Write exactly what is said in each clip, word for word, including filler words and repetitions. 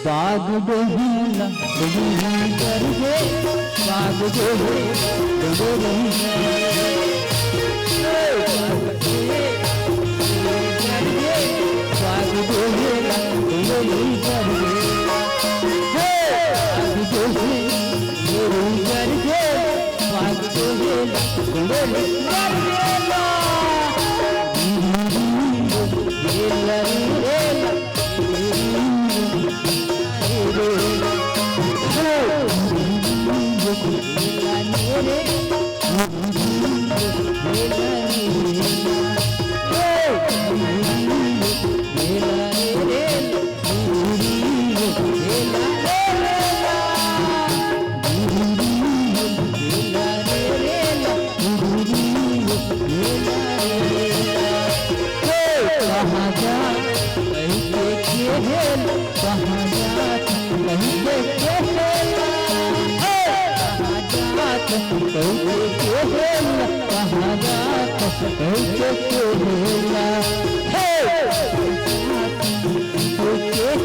पाग डोहेला डोली करके, पाग डोहे डोली। पाग डोहेला डोली करके, हे, पाग डोहे डोली करके, पाग डोहेला डोली करके। कहाँ जा कहिके केहेल, कहाँ जात कहिके केहेल, हे, कहाँ जात कहिके केहेल, कहाँ जात कहिके केहेल, हे, कहिके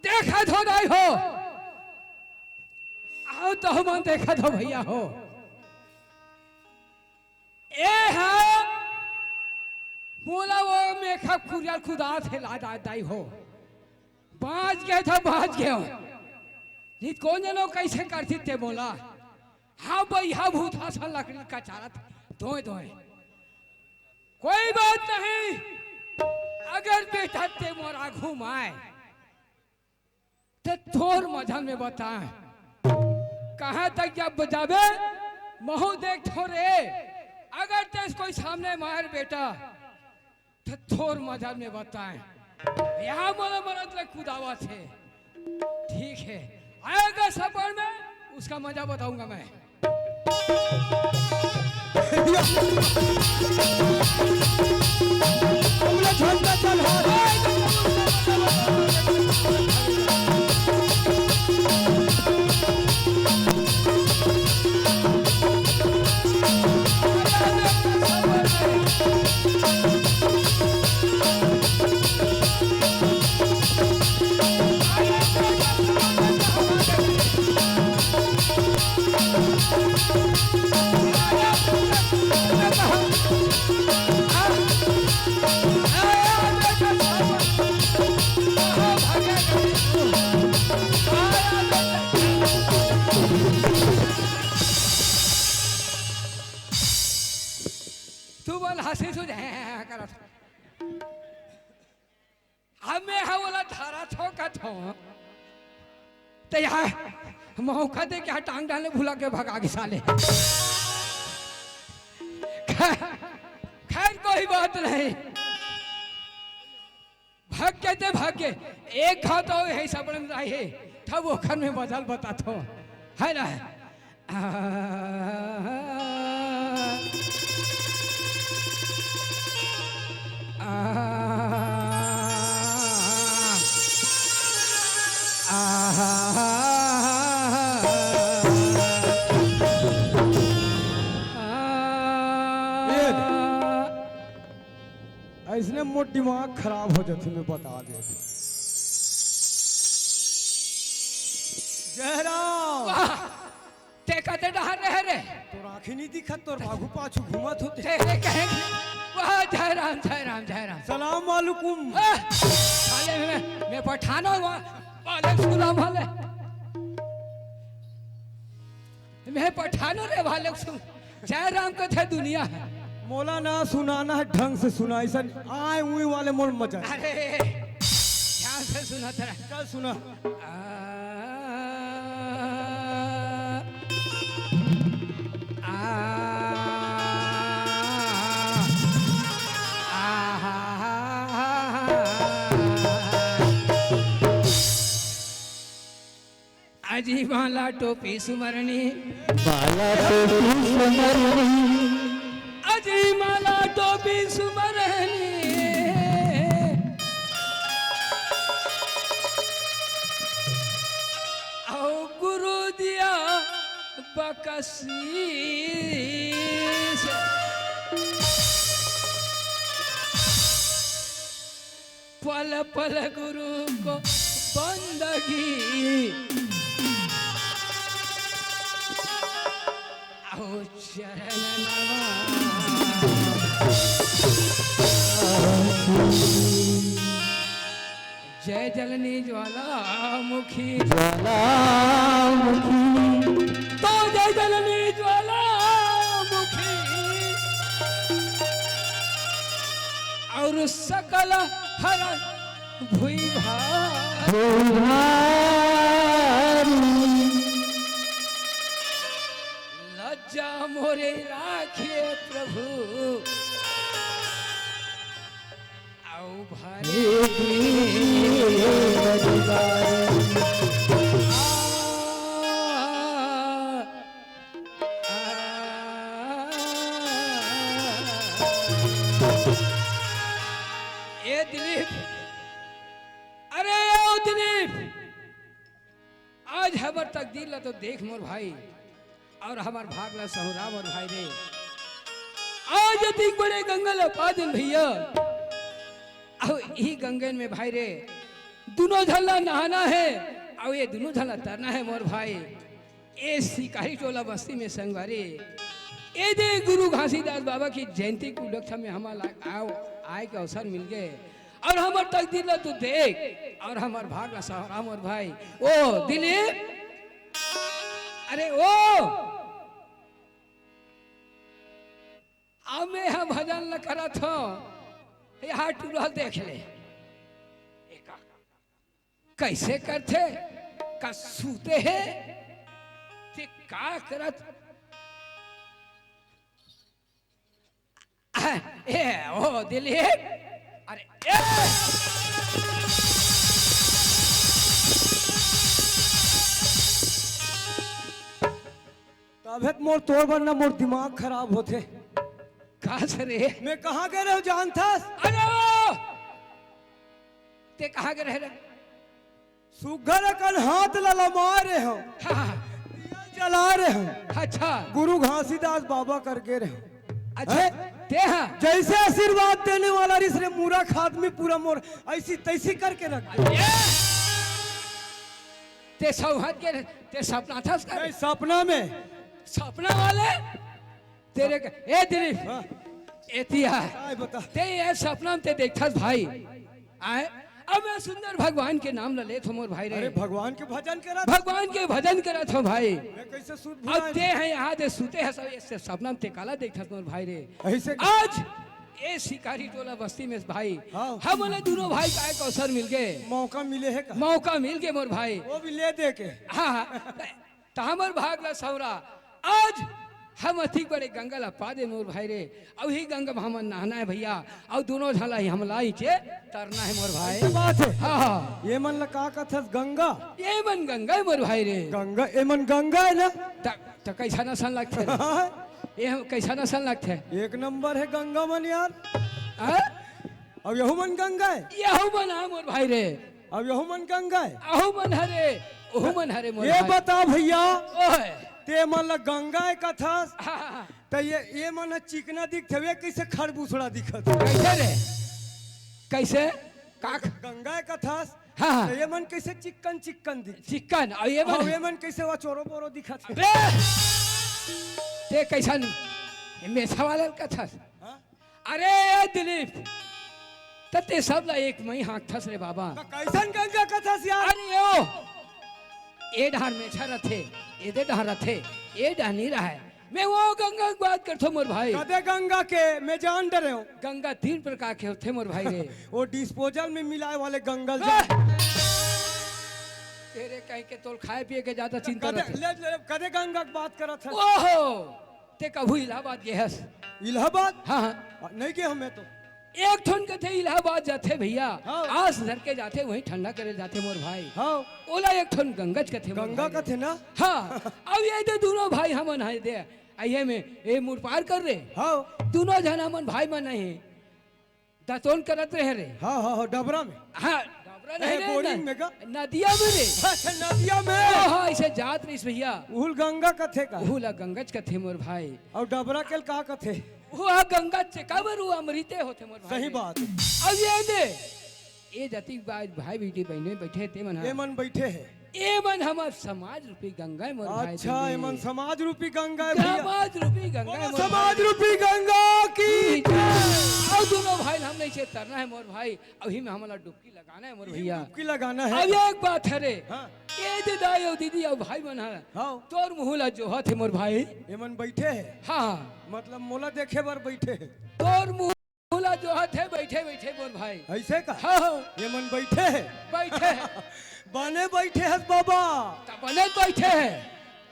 देखत हो दाई हो, अउ तुमन देखत हो भइया हो, ए हा मोला वो मेखा कुरिया ल कुदात हे ला दा-, दाई हो। बाँच गे त बाँच गेंव। नहीं त कोन जनो कइसे करतिस ते मोला। हाँ बइहा भूत असन लकड़ी कचारत दोय दोय। कोई बात नहीं, अगर बेटा ते मोर आघू म आय, त तोर मजा में बताएं। कहाँ तक जब जाबे, महू देखथों रे। अगर तेस कोई सामने मार बेटा, त तोर मजा में बताएं। यहाँ मोला मरत ले कुदावत हे। ठीक है, आएगा सपन में, उसका मजा बताऊंगा मैं। तू बोल, हंसी सुझ है, है, है, करत। अब मैं हा ओला धरा थों का थों। त यहाँ मौका दे के टांग डाले भुला के भगा के साले। खैर, कोई बात नहीं। भाग के ते भाग के। एक घाव तो हे सबड़न रहे। तब ओखर में बदल बताथों। है ना? अइसने मोर दिमाग खराब हो जाथे, मैं बता देथों। जयराम। वाह, ते कते डहर रहे रे? तोर आँखी नहीं दिखत, तोर आगू पाछू घूमत होते। तेरे कहे, वाह, जयराम, जयराम, जयराम। सलाम वालेकुम। वाह, साले में, मैं पठानो, वाह, वालेकुम सलाम वाले। मैं पठानो रे, वालेकुम सलाम। जयराम कथे दुनिया हे। मोला ना सुनाना हे, ढंग से सुना, अइसन आय उय वाले मोर मजा। अरे, ध्यान से सुना तेरा। चल सुना। आ, आ, आ, हा, हा, हा, हा। अजी माला टोपी सुमरनी। माला टोपी सुमरनी। अजी माला टोपी सुमरनी। अउ गुरु दिया बकसीस। पल पल गुरु को बंदगी, अहो चरण नमन। जय जननी ज्वालामुखी। ज्वालामुखी। तो जय जननी ज्वालामुखी। अउ सकल हर भुई भार। भुई भार। लज्जा मोरे राखे प्रभु। अउ भरे हे दीन दुलारे। आ, आ, ए दिलीप, अरे ओ दिलीप, आज हमर तकदीर ला तो देख मोर भाई, अउ हमर भाग ला सहरा मोर भाई रे। आज अतिक बड़े गंगा ला पा देन भइया, अउ इही गंगन में भाई रे, दुनों झन ला नहाना हे, अउ ये दुनों झन ला तरना हे मोर भाई। ए शिकारी टोला बस्ती में संगवारी, ए दे गुरु घासीदास बाबा की जयंती के उपलक्ष्य में हमन ला आय के अवसर मिल गे। अउ हमर तकदीर ला तू देख, अउ हमर भाग ला सहरा मोर भाई। ओ दिलीप, अरे ओ अब मैं हा भजन ल करत हंव, ये टूरा देख ले, ए का, कइसे करथे, का सूते हे, ते का करत? ए, ओ दिलीप, अरे, ए! तभे त मोर तोर बर ना मोर दिमाग खराब होथे। का से रे? मैं कहाँ गे रहेंव जानथस? अरे ओ! ते कहाँ गे रहे रे? सुग्घर अकन हाथ ला लमाय रहेंव। हाँ, हाँ। दिया जलाय रहेंव। अच्छा। गुरु घासीदास बाबा कर गे रहेंव। अच्छा, हैं? ते हा? जइसे आशीर्वाद देने वाला रिहिस रे मूरख आदमी पूरा मोर अइसी तइसी करके रख दे। ये! ते सौहत के, ते सपनाथस का? नहीं, सपना में। सपना वाले? तेरे क-, ए दिलीप, हाँ। एती आ। काय बता? ते ये सपना में ते देखथस भाई। आय? अब मैं सुंदर भगवान के नाम ल लेत हंव मोर भाई रे। अरे भगवान के भजन करत। भगवान के भजन करत हंव भाई। मैं कइसे सुत अब भुलाय? ते हे यहाँ दे सुते हे सब, ये सपना में ते काला देखथस मोर भाई रे। अइसे का? आज ये शिकारी टोला बस्ती में भाई, हाँ। हमन ला दूनों भाई का एक अवसर मिल गे। मौका मिले हे का? मौका मिल गे मोर भाई। वो भी ले दे के। हाँ, हाँ। त हमर भाग ला सँवरा, आज हम अतिक बड़े गंगा ला पा दे मोर भाई रे। अउ ही गंगा में हमन नहाना हे भइया, अउ दूनों झन ला ही हमला ही चे तरना हे मोर भाई। अइसे बात हे। हाँ, हाँ। ये मन ला का कथस गंगा? ये मन गंगा हे मोर भाई रे। गंगा, ये मन गंगा हे ना? त, त कइसन असन लगथे रे? हाँ। ये हम कइसन असन लगथे? एक नंबर हे गंगा मन यार। हाँ? अउ यहू मन गंगा हे? यहू मन हे मोर भाई रे। अउ यहू मन गंगा हे? अहू मन हरे, ओहू मन हरे मोर ये भाई। बता भइया, ओए। ते मन ला गंगा हे कथस, हाँ, हाँ, हाँ। त ये, ये मन ह चिकना दिखथे, ये कइसे खड़बूसड़ा दिखत हे? कइसे रे? कइसे? का ख- गंगा हे कथस, हाँ, हाँ। त ये मन कइसे चिक्कन चिक्कन दिख- चिक्कन, अउ ये मन अउ ये मन कइसे वो चोरो बोरो दिखत हे? अबे! ते कइसन मेछा वाला ल कथस? हाँ? अरे ए दिलीप, त ते सब ला एक मई हाँकथस रे बाबा। त कइसन गंगा कथस यार? अरे ओ, ए डहर मेछा रथे, एदे डहर रथे, ए डहर नइ रहय। मैं वो गंगा के बात करथों मोर भाई। कदे गंगा के? मैं जान डरेंव। गंगा तीन प्रकार के होथे मोर भाई रे। वो disposal में मिलाय वाले गंगा ल जान। तेरे कहे के तोल खाय पिये के जादा चिंता कदे, रथे। ले, ले, कदे गंगा के बात करत हस? ओहो! ते कभू इलाहाबाद गे हस? इलाहाबाद? हाँ, हाँ। आ, नइ गे हंव मैं तो। एक ठन कथे इलाहाबाद जाथे भइया, हाँ। आस धर के जाथे, वहीं ठंडा करे जाथे मोर भाई। हाँ। ओला एक ठन गंगच कथे मोर गंगा भाई। कथे ना? हाँ। अब ये दे दूनों भाई हमन हे दे, अइहे में, ए मुड़ पार कर रे। हाँ। दूनों झन हमन भाई मन हे। दतोन करत रहे रे। हाँ, हाँ, हाँ, डबरा में। हाँ, डबरा ए, नहीं रे, बोरिंग न-, में का? नदिया में रे। अच्छा, नदिया में। हाँ, हाँ, अइसे जात रहिस भइया। उहू ल गंगा कथे का? उहू ला गंगच कथे मोर भाई। अउ डबरा के ल का कथे? वो हा गंगच हे, काबर वो अमृते होथे मोर भाई सही रे। बात हे। अब ये दे, ए जतिक भाई, भाई बेटी बहिनी बइठे हे, ते मन हा। ये मन बइठे हे। ए मन हमर समाज रूपी गंगा हे मोर भाई अच्छा, जी। ए मन समाज रूपी गंगा हे भइया। समाज रूपी गंगा बोलो हे मोर समाज भाई। रूपी गंगा की। अउ दूनों भाई ल हमन ला अइसे तरना हे मोर भाई, अभी में हमन ला डुबकी लगाना हे मोर भइया। डुबकी लगाना हे। अब एक बात हरे, हाँ। ए दे दाई अउ दीदी अउ भाई मन हा, हाँ। तोर मुहूँ ला जोहत हे मोर भाई। ए मन बइठे हे? हाँ। मतलब मोला देखे बर बइठे हे? तोर मुहूँ मुहूँ ला जोहत हे बइठे बइठे मोर भाई। अइसे का? हाँ, हाँ। ए मन बइठे हे? बइठे हे। बने बइठे हस बाबा। त बने बइठे हे।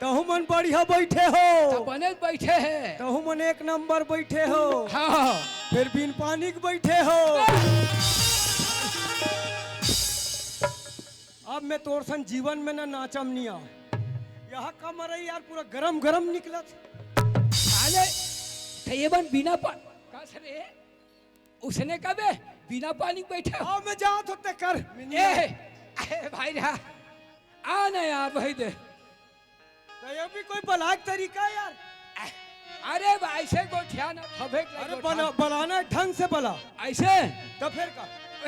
तहू मन बढ़िया बइठे हो। त बने बइठे हे। तहू मन एक नंबर बइठे हो। हाँ, हाँ। फेर बिन पानी के बइठे हो। अब मैं तोर सन जीवन में ना नाचम नइ आंव। यहाँ का मरई यार पूरा गरम गरम निकलत। साले, त ए मन बिना पा-, का साले? उसने कबे बिना पानी के बइठे हो? आओ, मैं जात हों ते कर। ए, ए भाई रे, आ ना यार, भाई दे। त ये भी कोई बलाय के तरीका हे यार? अरे भाई, अइसे गोठिया ना, फबे के अरे गोठिया। बला, बलाना हे ढंग से बला। अइसे? त फेर का?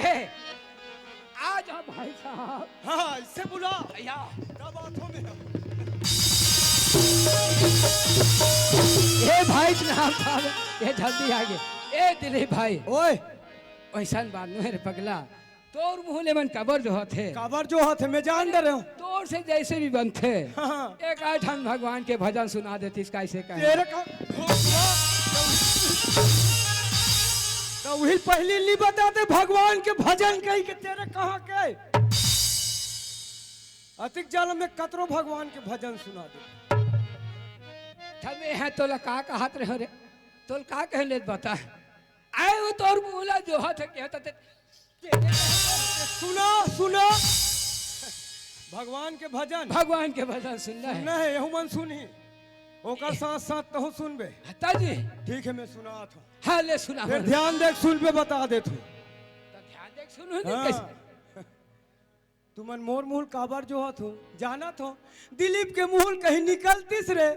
ए, आ जा भाई साहब। हाँ, अइसे बुला। या। तब आंखों में। ए भाई, प्रणाम साहब। ए जल्दी आ गे। ए दिलीप भाई। ओए। अइसन बात नोहे रे पगला। तोर मुहूँ ले मन काबर जोहत हे? काबर जोहत हे? मैं जान डरेंव। तोर से जइसे भी बनथे। हाँ, हाँ। एक आध ठन भगवान के भजन सुना देतिस, कइसे कहे? तेरे का। तो वही पहली नहीं बताते भगवान के भजन कही के तेरे कहाँ के? अतिक जन्म में कतरो भगवान के भजन सुना दे। तबे है तोला का कहत रहे रे? तोल का कह लेत बता? आए वो तोर मुला जो हाथ के हाथ ते सुना, सुना। भगवान के भजन। भगवान के भजन सुनना है। सुनना है, यहू मन सुनही। ओकर साथ साथ तहु सुनबे। हता जी। ठीक है, मैं सुनात हूँ। हाँ, ले सुना। फिर ध्यान देख सुन पे बता देत हूँ। तो ध्यान देख सुनू नहीं हाँ। कैसे? तुमन मोर मुहूल काबर जोहत हो, जानत हो? दिलीप के मुहूल कहीं निकलतिस रे,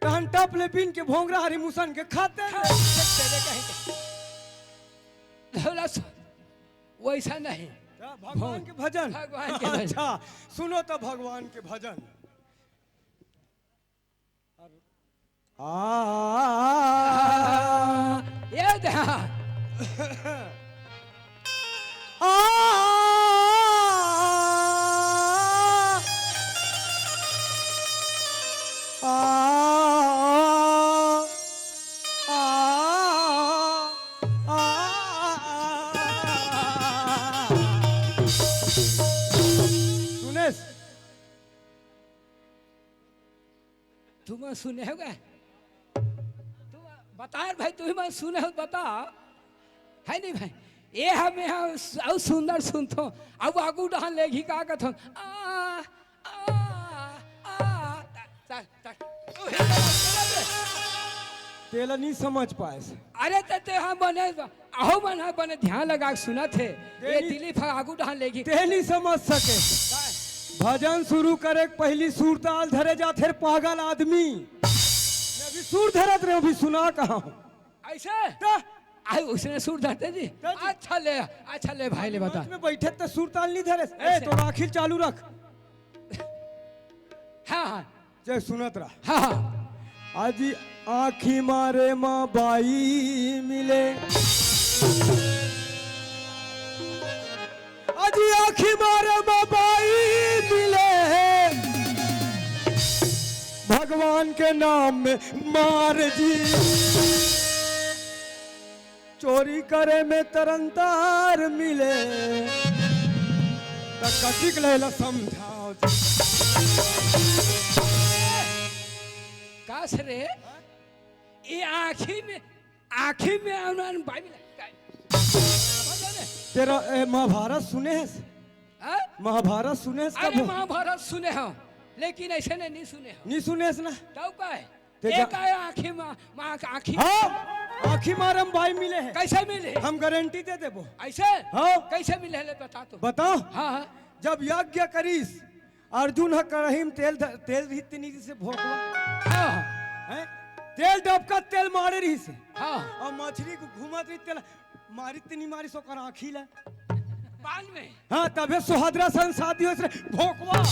तहन टप ले बीन के भोंगरा हरी मुसन के खाते रे। तेरे कहीं के। धौला सु-, वैसा नहीं। भगवान के भजन। भगवान के भजन। अच्छा, सुनो तो भगवान के भजन। आ, ये ध्यान। आ, आ, आ, आ, सुनेश, तुम सुने हो गए? तुम बता रे भाई, तुम मन सुने हो, बता। है नहीं भाई? ये हम यहाँ अउ सुंदर सुनथो, अब आगू डहान लेगी का कथो? आ, आ, आ, ता, ता, ता। तेला नहीं समझ पाए से। अरे ते, ते हम बने, अहो मन ह बने ध्यान लगा के सुनत हे। ये दिलीप ह आगू डहान लेगी। ते नहीं समझ सके। भजन शुरू करे के पहली सुरताल धरे जाथे रे पागल आदमी। मैं अभी सुर धरत रहे, अभी सुना कहाँ हूँ। ऐसे? आई उसने सुर धरते जी। अच्छा ले, अच्छा ले भाई ले बता। में बैठे तो सुरताल नहीं धरे। ए, तो राखिल चालू रख। हाँ, हाँ। जय सुनत रहा। हाँ, हाँ। आज आँखी मारे माँ बाई मिले, आज आँखी मारे माँ बाई मिले, भगवान के नाम में मार जी, चोरी करे में तरंतार मिले, त कतिक लैला समझाओ जी। कास रे, ये आँखी में, आँखी में अनन बाई मिला। तेरा ए, महाभारत सुने है? हाँ? महाभारत सुने है? अरे महाभारत सुने हो, लेकिन ऐसे ने नहीं सुने हो। नहीं सुने है ना? तब का है? ते जा- एक आया आँखी में, माँ आँखी। हाँ, आँखी मारम बाई मिले है। कैसे मिले? हम गारंटी दे देबो। ऐसे? हाँ। कैसे मिले है, बता तो। बताओ। हाँ, हाँ। जब यज्ञ करीस, अर्जुन ह कढ़ाई में तेल ध-, तेल रही तिनी से भोंकवा। हाँ। हैं? तेल डबका तेल मारे रही से। हाँ। और मछली को घूमत रही तेल मारी तिनी मारी सो कर आँखी ला। पान में। हाँ, तबे सुहादरा सन शादी हो से भोंकवा।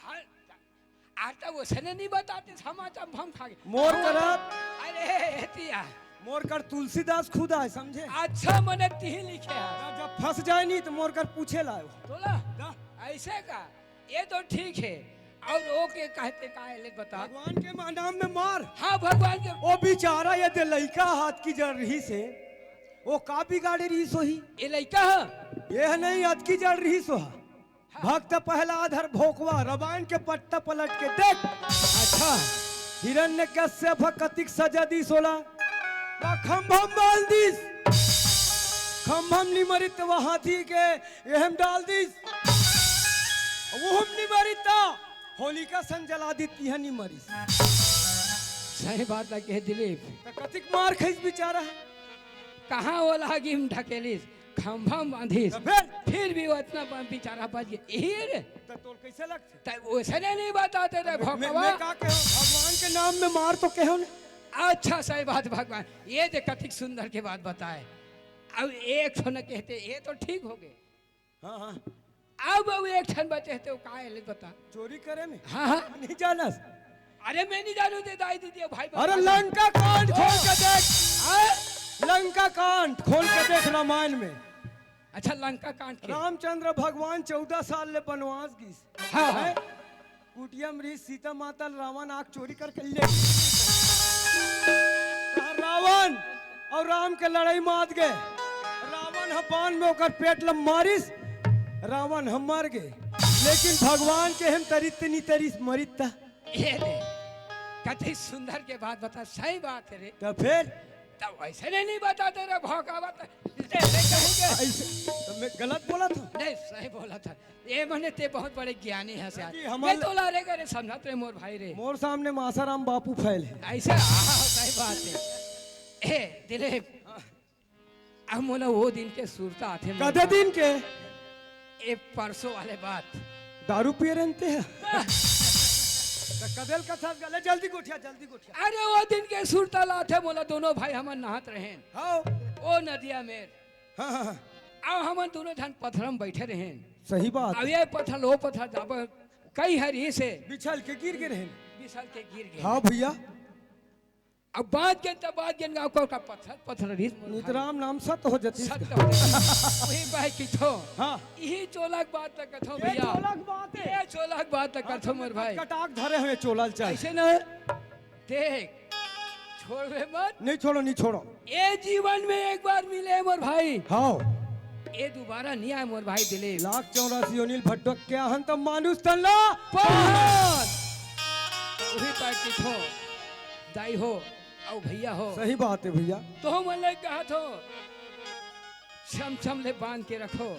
हाँ, आता वो सने नहीं बताते, हम आता हम खा गए। मोर करा। अरे, एतिया। मोर कर तुलसीदास खुद आए, समझे? अच्छा, मने तिही लिखे है। जब, जब फंस जाए नहीं तो मोर कर पूछे लाओ। तोला? दा। ऐसे का? ये तो ठीक है। और वो के कहते का है, ले बता। भगवान के मा-, नाम में मार। हाँ, भगवान के। वो बेचारा ये दे लइका हाथ की जड़ रही से, वो का बिगाड़े रही सोही? ये लइका है? ये है नहीं, हाथ की जड़ रही सोहा। भक्त प्रहलाद हर भोकवा, रामायण के पट्टा पलट के देख। अच्छा। हिरण्यकश्यप कतिक सजा दीस ओला। वा खंभम बांध दीस। खंभम नी मरित वा हाथी के एहम डाल दीस। उहम नी मरित ता होलिका सन जला दीस, तिहा नी मरिस। सही बात है, कहे दिलीप। त कतिक मार खइस बेचारा। कहाँ ओला गिम ढकेलिस? खंभा म बांधिस। त फिर? फिर भी वो इतना बा-, बेचारा बच गया। यही रे। त तोर कैसे लगथे? त उसने नहीं बताते रे मैं, भोकवा। मैं का कहो? भगवान के नाम में मार तो कहो ने। अच्छा, सही बात भगवान। ये जे कतिक सुंदर के बात बताए। अब एक ठो न कहते, ये तो ठीक हो गए। हाँ, हाँ। अब वो एक ठन बचे थे, वो का है, ले बता। चोरी करे में? हाँ, हाँ। नहीं जानस। अरे मैं नहीं जानू, दे दाई दीदी, भाई अरे बता। लंका कांड खोल के देख। हाँ? लंका कांड खोल के देख रामायण में। अच्छा, लंका कांड के। रामचंद्र भगवान चौदह साल ले बनवास गिस। हाँ, हाँ। हैं? कुटिया म रहिस सीता माता ल रावण आके चोरी करके ले गे। रावण अउ राम के लड़ई म आत गे। रावण ह बाण में ओकर पेट ल मारिस, रावण ह मर गे। लेकिन भगवान के हम तरित नी तरिस, मरित त। ये दे, कति सुंदर के बात बता, सही बात हे रे। त फेर? त वइसे नहीं, नहीं बताते रे, भौंका बात। ले, ले कहीं के? अइसे, त मैं गलत बोलत हंव? नहीं, सही बोलत हंव। ये मने ते बहुत बड़े ज्ञानी हस यार। जी, हमर मैं तोला रे करे समझत रे मोर भाई रे। मोर सामने म आसाराम बापू फैल हे। अइसे, हाँ, सही बात हे। ए, दिलीप, हाँ। अब मोला वो दिन के सुरता आथे मोर कदे भाई। दिन के? ए, परसों वाले बात। दारू पिए रहते हैं। त कदेल कथा गले, जल्दी गोठिया, जल्दी गोठिया। अरे, वो दिन के सुरता ला आथे मोला, दोनों भाई हमन नहात रहेन। हाँ। ओ नदिया में। हाँ, हाँ, हाँ। अउ हमन दोनों झन पथरा म बइठे रहेन। सही बात। अब ये पथरा ल, वो पथरा ल जाबो, कई हरी से। बिछल के गिर गे रहेन। बिछल के गिर गे। हाँ भइया। अब बात गेन त बात गेन गाँव को का पथरा, पथरा रहिस मोर भाई। नितराम नाम सत हो जतिस। सत हो जतिस। वही बात किथों। हाँ। इही चोला के बात त कथों ये भइया। चोला के बात हे। ये चोला के बात त हाँ, कथों मोर भाई। कटाक धरे हवे चोला ल चल। अइसे न देख, छोड़बे मत। नहीं छोड़ों, नहीं छोड़ों। ए जीवन में एक बार मिले मोर भाई। हाँ। ए दुबारा नहीं आए मोर भाई दिलीप। लाख चौरासी योनि ल भटक के आहन त मानुष तन ला पाहन। उही पाय किथों, दाई हो, अउ भइया हो। सही बात हे भइया। तोहू मन ल कहत हों, छम छम ले बांध के रखो।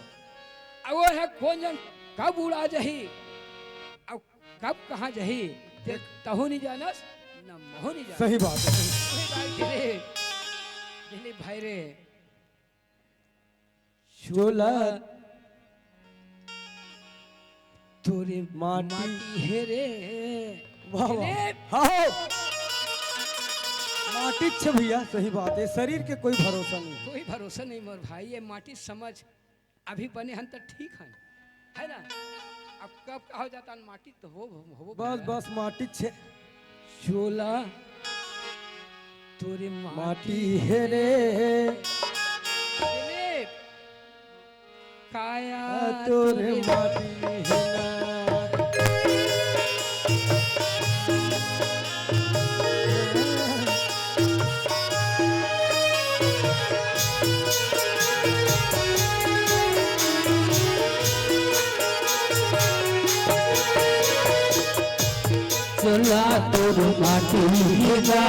अउ वो ह कोन जन कब उड़ा जाही, अउ कब कहाँ जाही, ते तहू नहीं जानस, न महू नहीं जानस। सही बात हे। उही बात हे रे, दिलीप भाई रे। चोला तोरे माटी माटी हे रे। वाह, वाह। दिलीप। हाँ। माटी छे भइया, सही बात हे, शरीर के कोई भरोसा नहीं। कोई भरोसा नहीं मोर भाई, ये माटी समझ। अभी बने हन त ठीक हन, है ना? अब कब का हो जाता हन माटी त हो, हो, हो बस, गया। बस माटी छे। चोला तोरे माटी माटी हे रे। दिलीप, काया आ तोरे तोरे माटी हे ना। चोला तोर माटी हे गा,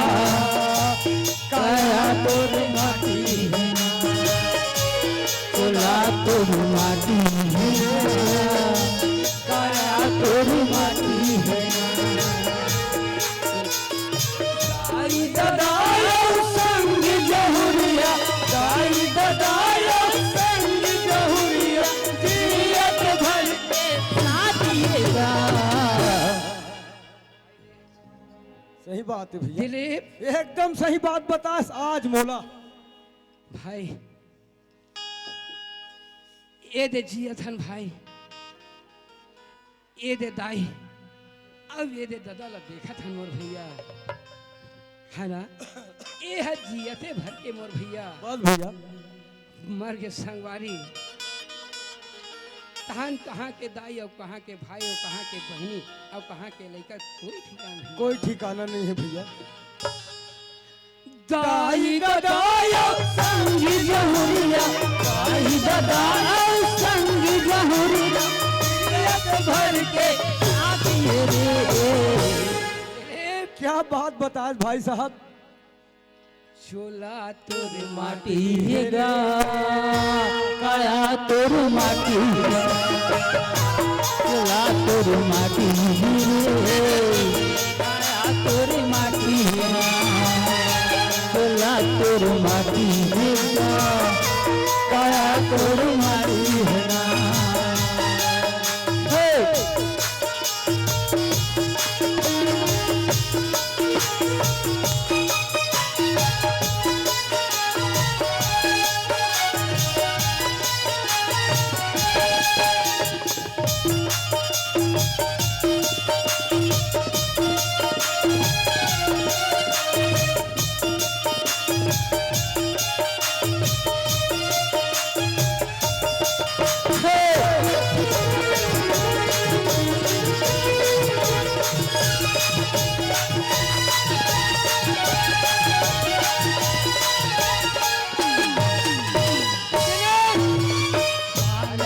काया तोर माटी हे ना। चोला तोर माटी हे गा, काया तोर माटी हे ना। दाई ददा अउ संग जहुरिया, दाई ददा अउ संग जहुरिया, जियत भर के साथ ये गा। सही बात हे भइया। दिलीप। एकदम सही बात बतास आज मोला। भाई, ए दे जियत हन भाई, ए दे दाई, अब ए दे ददा ला देखत हन मोर भइया, है ना? ए ह जियते भर के मोर भइया। बस भइया। मर गे संगवारी। तहन कहाँ के दाई, अउ कहाँ के भाई, अउ कहाँ के बहिनी, अउ कहाँ के लइका, कोई ठिकाना नहीं। कोई ठिकाना नहीं हे भइया। दाई ददा अउ संगी जहुरिया, दाई ददा अउ संगी जहुरिया, जियत भर के साथ ये रे। क्या बात बताए भाई साहब। चोला तोर माटी हे गा, काया तोर माटी हे। चोला तोर माटी हे रे, काया तोर माटी हे ना। चोला तोर माटी हे गा, काया तोर माटी हे ना। हे!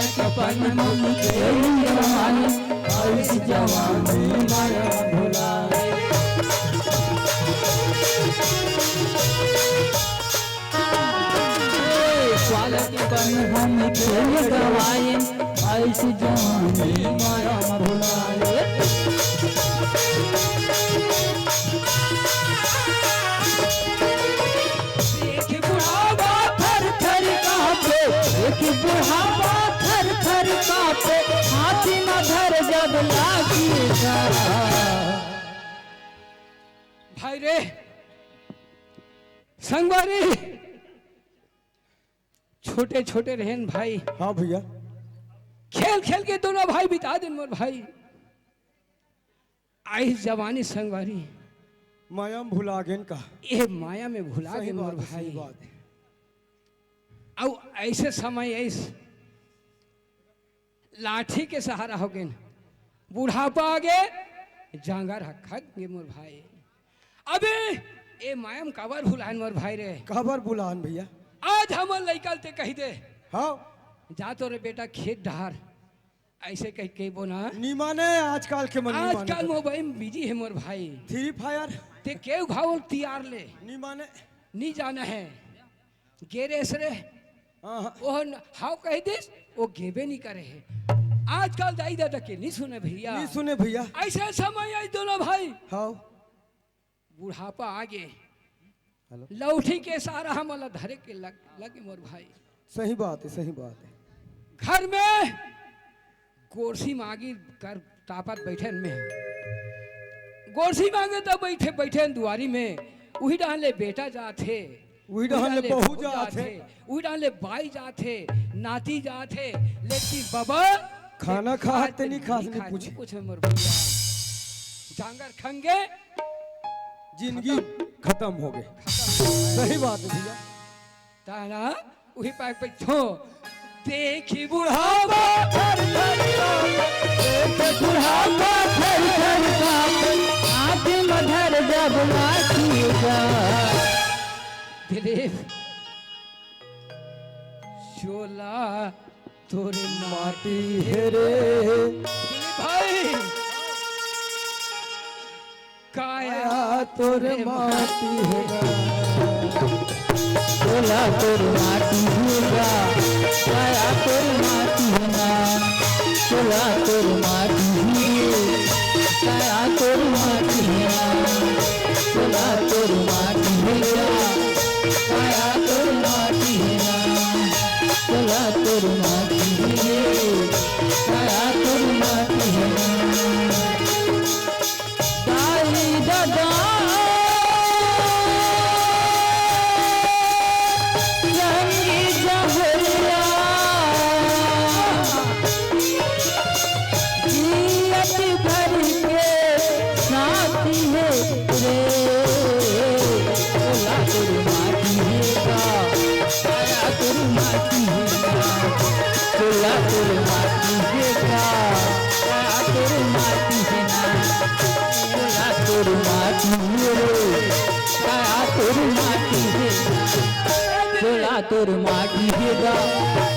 सपन में खेल गवाए, आइस जवानी माया भुलाए। ए, पालक बन हम खेल गवाए, आइस जवानी माया भुलाए। एक बुढ़ावा थर थर कांपे, एक बुढ़ावा थर थर कांपे, हाथी न धर जब लागी जा। भाई रे, संगवारी, छोटे छोटे रहेन भाई। हाँ भैया। खेल खेल के दोनों भाई बिता देन मोर भाई। आइस जवानी संगवारी। माया में भुला गेन का? ए माया में भुला सही गेन मोर बात है, सही भाई। बात है। अउ ऐसे समय ऐस लाठी के सहारा हो गेन, बुढ़ापा आ गे, जांगर ह खंग गे मोर भाई। अबे ए माया में काबर भुलाएन मोर भाई रे? काबर भुलाएन भैया? आज हमर लइका ल ते कहि दे, हाँ। जा तो रे बेटा खेत डहार, ऐसे कहि के बोना। नी माने आजकल के मन नी माने। आजकल मोबाइल में बिजी हे मोर भाई। Free fire. ते केव घाव तियार ले। नी माने। नी जाना हे। गे रेहेस रे। हाँ, हाँ। ओह न-, हाव कहि दिस, ओ गेबे नी करे हे। आजकल दाई ददा के नी सुने भैया। नी सुने भैया। ऐसे समय आइस दोनों भाई। हाँ। बुढ़ापा आ गे। हेलो। लौठी के सहारा हमला धरे के लग, लगे मोर भाई। सही बात हे, सही बात हे। घर में गोरसी मांगी कर तापत बइठेन में। गोरसी मांगे त बइठे, बइठेन दुवारी में। उही डहन ले बेटा जात हे, उही डहन ले बहू जात हे, उही डहन ले बाई जात हे, नाती जात हे, लेकिन बबा खाना खात ते नी खास नी पूछे। पूछे मोर भैया। जांगर खंगे जिंदगी खतम। खतम हो गे। खतम। सही बात हे भैया। ताना उही पाक पे छो। देखी बुढ़ापा थर थर कांपे, देखी बुढ़ापा थर थर कांपे, हाथ में धर जब लाठी का। दिलीप, चोला तोर माटी हे रे। दिलीप भाई, काया तोर माटी हे गा। चोला तोर माटी हे गा, काया तोर माटी हे ना। चोला तोर माटी हे, काया तोर माटी हे ना। चोला तोर माटी हे गा, काया तोर माटी हे ना। चोला तोर माटी हे, काया तोर माटी हे ना। दाई ददा संगी जहरिया, जियत भर के साथी हे रे। चोला तोर माटी हे गा, काया तोर माटी हे ना। चोला तोर माटी हे गा, काया तोर माटी हे ना। चोला तोर माटी हे रे, काया तोर माटी हे। चोला तोर माटी हे गा,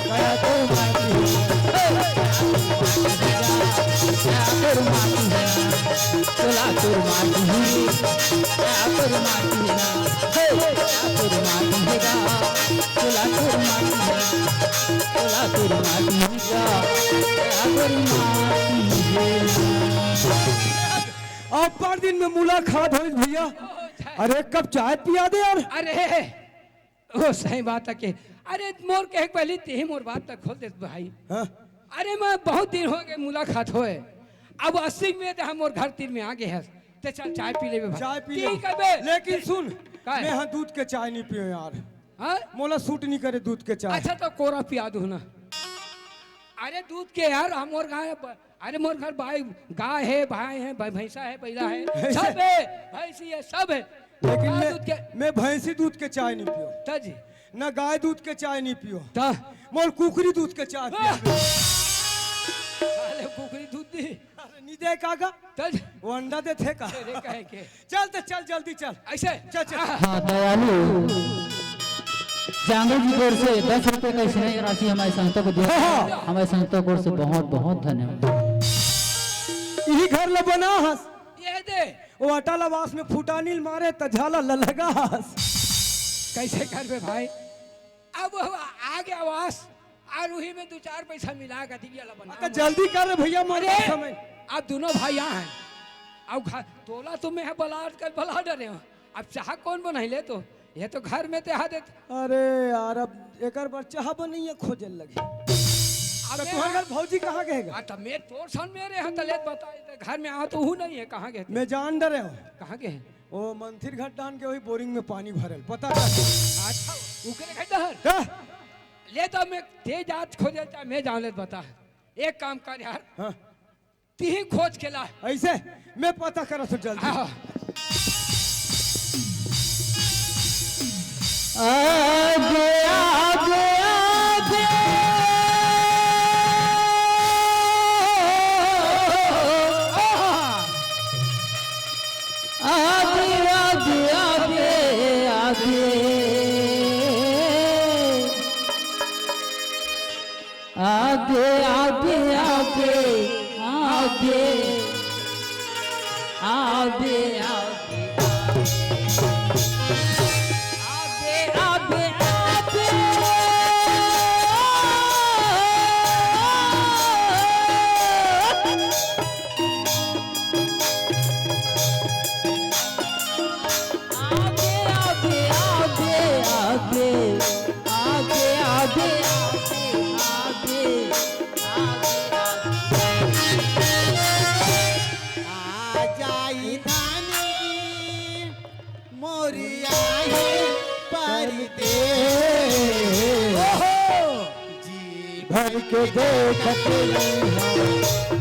काया तोर माटी हे। काया तोर माटी हे ना। चोला तोर माटी हे, काया तोर माटी हे ना। हे, काया तोर माटी हे गा, चोला तोर माटी हे ना। चोला तोर माटी हे गा, काया तोर माटी हे ना। अब्बड़ दिन में मुलाकात होइस भैया। अरे, एक कप चाय पिया दे यार। अरे, ओ सही बात हे के। अरे, मोर कहे के पहिली तेही मोर बात ला खोल देस भाई। हाँ। अरे, मैं बहुत दिन हो गे मुलाकात होय। अब अस्सी में ते मोर घर तीर में आ गे हस। ते चल चाय पी लेबे भाई। चाय पी ले। ठीक हे बे। लेकिन सुन, का हे? मैं हाँ दूध के चाय नी पियों यार। हाँ? मोला सूट नी करे दूध के चाय। अच्छा, तो कोरा पिया दूँ ना। अरे दूध के यार, हम मोर गाय ब-, अरे मोर घर बाई, गाय हे, भाई हे, भ-, भैंसा हे, बैला हे, भैंसा। सब हे, भैंसी हे, सब हे। लेकिन गाय मैं, दूध के मैं भैंसी दूध के चाय नी पियों। तज। ना गाय दूध के चाय नी पियों। त? मोर कुकरी दूध के चाय पिया। वाह! साले कुकरी दूध दी। अरे नी दे का गा? तज। वो अंडा देथे का? अरे कहे के? चल त चल, जल्दी चल। ऐसे? चल, चल। आह। हाँ, दयालु। जांगू जी की ओर से दस रुपए का स्नेह राशि हमारे संस्था को दिया। हाँ, हाँ। हमारे संस्था की ओर से बहुत बहुत धन्यवाद। यही घर ला बना हस। ये दे। वो अटल आवास में फुटानील मारे त झाला ललगा हस। कैसे करबे भाई? अब वो आ गया आवास, और वही में दो चार पैसा मिला के दिया ला बना। अरे जल्दी कर रे भैया, मर अरे, समय। अब दोनों भाई यहाँ हैं। अब घर, तोला तो मैं बलाड कर बला डरे हूँ। अब चाह कौन बनाई ले तो? ये तो घर में ते हाथ देत। अरे यार, अब एकर बर चाह बनैया खोजे लगी। अब तो मैं तुहर घर भौजी कहाँ गए गा? आ, तब मैं तोर सन मेरे यहाँ तले बता, तो घर में आ तो हूँ नहीं है, कहाँ गए थे? मैं जान डरे हूँ। कहाँ गए हैं? वो मंथिर घाट डान के वही बोरिंग में पानी भरल, पता कर। अच्छा, उकरे घाट डहर? हाँ। ले तो मैं ते जात खोजे, चाहे मैं जान ले बता। एक काम कर यार। हाँ। तिही खोज के ला। ऐसे मैं पता करत हूँ जल्दी। हाँ। आगे, आगे, आगे। आगे, आगे, आगे, आगे। आगे, आगे, आगे, आगे, आगे, आगे, आगे, आगे, आगे। आगे, आगे, आगे, आगे, आगे, आगे, आगे, आगे, आगे, आगे। आ जाई धानी मोर आही परदेस। ओहो! जी भर के देखत रहिहा,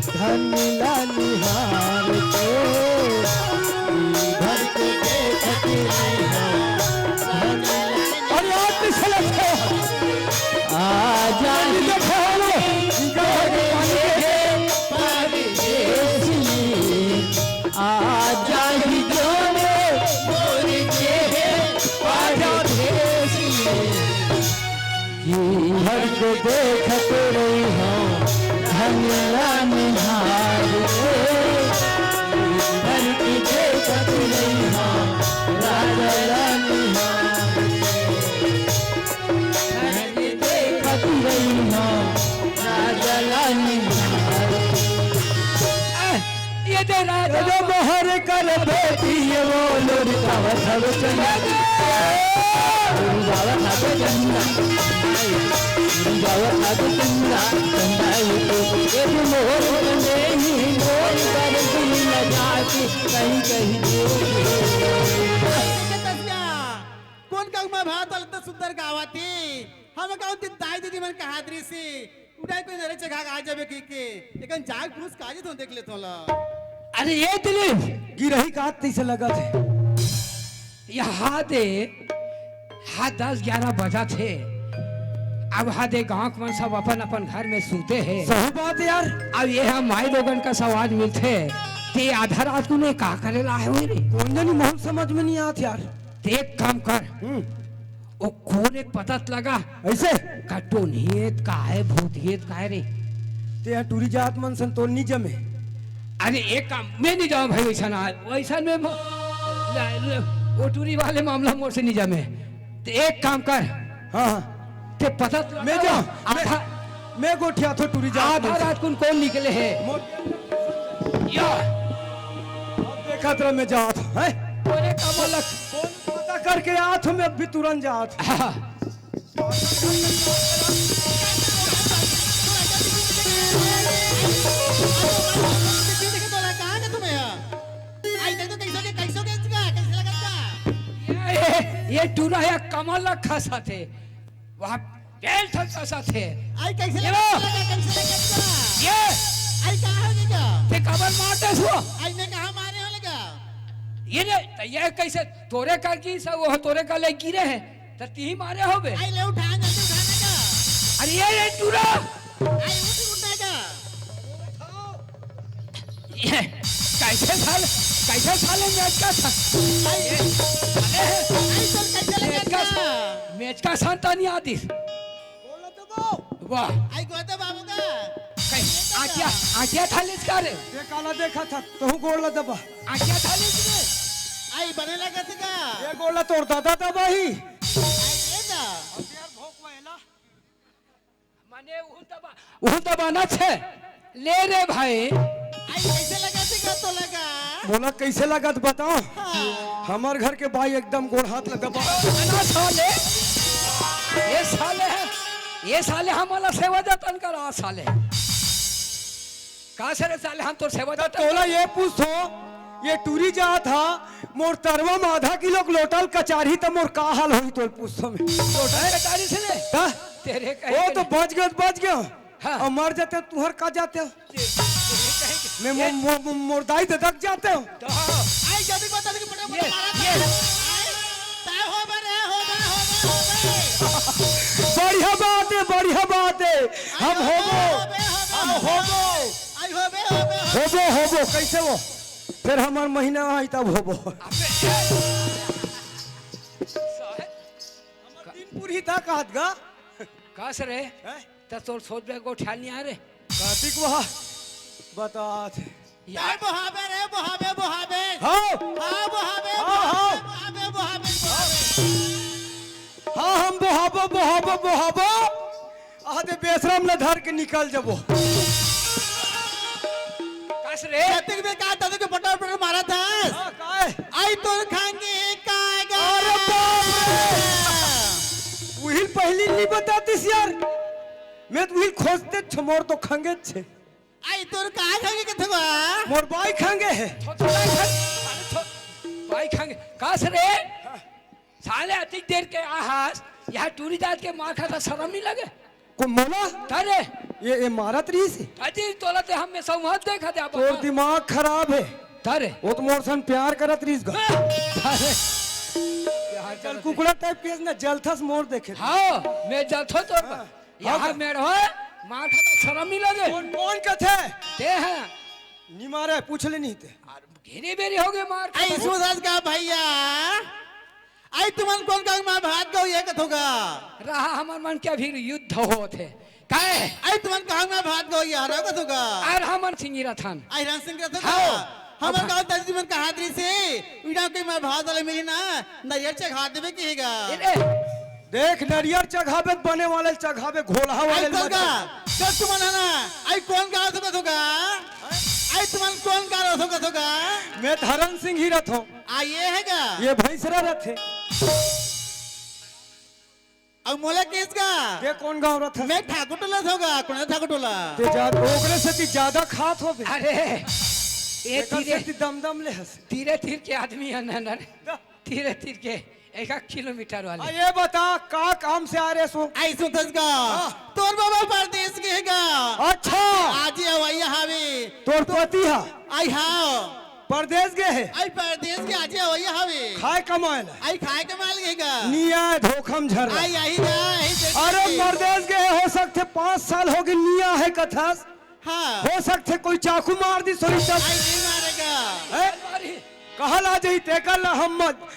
धन ला निहार के। जी भर के देखत रहिहा, धन ला अरे यार, पिछले आ जा जल्दी देखो, हम लोग। इनका भाई पानी दे। परदेसी, आ जा ही जाने मोर के परदेसी। जी भर के देखत रहिहा, धन ला निहार के। जी भर के देखत रहिहा, राजा ला निहार के। धन देखत रहिहा, राजा ला निहार के। ये दे राजा। ये दे मोहर कर बेटी, ये वो लुरकावत हवे चंदा। लुरकावत हवे चंदा। लुरकावत हवे चंदा, चंदा ये तो। ये दे मोहर कर बेटी, मोर कर दिल लगा के कहीं कहीं दे। कौन का मैं भात अलग सुंदर गावत हे? हम गाँव के दाई दीदी मन कहात रहिस हे, उठाई कोई नरे चघा आ जाबे कहिके, एकन जाग घूस काजे तो देख लेथों ला। अरे ये दिलीप, गिरही का तइसे लगत हे। यहाँ दे, हाँ दस ग्यारह बजत हे। अब हाँ दे गाँव के मन सब अपन अपन घर में सूते हे। सही बात हे यार। अब ये हा माई लोगन कस आवाज मिलथे, ते आधा रात कुन का करे ला आए होही रे? कोन जनी, मोर समझ में नहीं आत यार। ते एक काम कर, हम्म। ओ कोन एक पता त लगा। अइसे? का टोनही हे त का हे, भूत हे त का हे रे? ते यहाँ टूरी जात मन सन तोर नी जमे। अरे एक काम, मैं नी जावँव भाई वइसन, वइसन में मो-, ले, ले, ओ टूरी वाले मामला मोर से नी जमे। ते एक काम कर। हाँ, हाँ। ते पता त लगा। मैं जावँव, मैं, आधा मैं गोठियाथों टूरी जात मन से। आधा रात कुन कोन निकले हे? मोर या। अब देखत रह, मैं जावँव, हैं? तोरे का बोलक। कोन पता करके आथों, मैं अभी तुरंत जावँव। हाँ। कहाँ का तुम्हें है? आई देख तो कैसे के, कैसे के इसका, कैसे लगा इसका? ये, ये, ये टूरा हे कमल ला खसत हे। वहाँ तेल ठन खसत हे। आई कैसे ये लगा, लो। लगा, कैसे लगा इसका? ये। आई कहाँ हो गया? ते कमल मारते हुआ। आई मैं कहाँ मारे हो लगा? ये ने, तो ये कैसे तोरे कर की सब, वो तोरे कर ले गिरे हे। त तिही मारे होबे। आई ले उठा, जल्दी उठा ना का। अरे ये, ये टूरा। आई उठ, उठ ना का। ये कैसे साल, कैसे साले मेट का था? आई, ये, अरे, आई चल, कैसे लगा मेट का था? मेचका संतानी आदिस। बोला तो बो। वाह। आई गोते बाबू का। कहीं आज्ञा, आज्ञा थालिस का रे? ये काला देखा था, तहूँ गोड़ ला दबा। आज्ञा थालिस रे। आई बने लगत का? ये गोड़ ला तोर दादा दबा ही। आई ये दा। अब यार भोंक वहेला। माने उहू दबा, उहू दबाना छे। ले रे भाई। आई कैसे लगत का तो लगा? बोला कैसे लगत बताओ? हाँ। हमर घर के बाई एकदम गोड़ हाथ ला दबा। ना साले, ये साले है, ये साले हमला सेवा जतन करा साले। का से रे साले हम तोर सेवा जतन तोला ये पूछो, ये टूरी जात हा, मोर तरवा में आधा किलो के लोटा ल कचारही त मोर का हाल होही तोल पूछो में। लोटा कचारी से ले? हाँ? तेरे कहे वो के तो नहीं। बच गयो, बच गयो। हाँ। और मर जाते हो, तुहर का जाते हो? तेरे कहे के मैं ये मो-, मो-, मो-, मोर दाई ददक जाते हो। तो आई जल्दी बता दे कि पटा ये, पटा मारा ये। था। आई, तय हो बे रे, हो बे, हो बे, हो बे। बढ़िया बात है, बढ़िया बात है। हम आई होबो, होबे, होबे, हम होबे। होबो। आई होबे, होबे, होबे। होबो, होबो, कैसे वो? फिर हमार महीना आई तब होबो। अबे, ये। साहब। हमार दिन पूरी था कहत गा। का से रे? हैं? त तोर सोच बे गोठियाल नहीं आ रे। कातिक वहा बतात। यार बोहाबे रे, बोहाबे, बोहाबे। हाँ। हाँ, बोहाबे, हाँ, हाँ। बोहाबे, बोहाबे, बोहाबे, बोहाबे। हाँ, हम बोहाबो, बोहाबो, बोहाबो। आदे बेसरम ल धर के निकल जबो। कस रे? जतिक बे का ततिक बटर बटर मारा था। हाँ, काय? आई तोर खांगे का गा? अरे बाप रे। उहिल पहली नहीं बतातीस यार। मैं तो उहिल खोजते छमोर तो खांगे छे। आई तोर का खांगे के थवा? मोर बाई खांगे है। थो, थो, बाई खांगे। अरे थो, बाई खांगे। कस रे? साले अतिक देर के आहास, यहाँ टूरी जात के मार खाता शरम नहीं लगे? को मोला? तारे। ये, ये मारत रहीस हे? अजी, तोला ते हम में संवाद देखा दे आप तोर बता। दिमाग खराब है। तारे। वो तो मोर सन प्यार करत रहीस गा। तारे। चल कुकड़ा टाइप के ना जलथस मोर देखे। हाँ, मैं जलथो तोर पर। हाँ। यहाँ हाँ। मेड़ हो, मार खाता शरम नहीं लगे। कौन, कौन कथे? ते हैं। निमारे, पूछ ले नहीं ते। घेरी बेरी हो गए मार आई खाता। सुधर का भैया। आई तुमन कोन गाँव में भात गो ये कथोगा? रहा हमर मन के अभी युद्ध होत हे। काहे? आई तुमन गाँव में भात गो ये हरा कथोगा? अरे हमन सिंगी रथन। आई राम सिंह रथोगा? हाँ। हमर अब गाँव तजी तुमन कहा दरी से, इना कोई मैं भात वाले मिली ना, नरियर चघा देवे कहेगा। ए, ए। देख, नरियर चघाबे त बने वाले ल चघाबे, घोलहा वाले आई ल मत तोगा, चघा। जो तुमन है ना, आई कोन गाँव से कथोगा? आई तुमन कोन गाँव से कथोगा? मैं धरम सिंह ही रथों। आ, ये है का? ये भैंसरा रथे। अब मोला केस का? ये कोन गाँव रथस? मैं ठाकुर टोला से होगा, कोने ठाकुर टोला? ते जा, ओकरे से ती ज्यादा खात होबे। अरे, ये एकर से तीरे, ती दम दम ले हस। तीरे तीर के आदमी है ना, ना रे। दा। तीरे तीर के एक आध किलोमीटर वाले। आ, ये बता, का काम से आ रहे सो? आई सुतस का? हाँ। तोर बाबा परदेस गे हे का? अच्छा। आज ये हवैया हावे। तोर पति हा? आई हाँ। परदेस गे हे? आई परदेस गे, आज ये हवैया हावे। खाए कमाए ला? आई खाए कमाए ला गे का? निया धोखम झर। आई, आई जा, आई जा। अरे परदेस गे हे, हो सकथे पाँच साल हो गे निया हे कथस। हाँ। हो सकथे कोई चाकू मार दिस होही तब। आई नहीं मारेगा। हैं? कहा ला जही तेकर ला हम मत।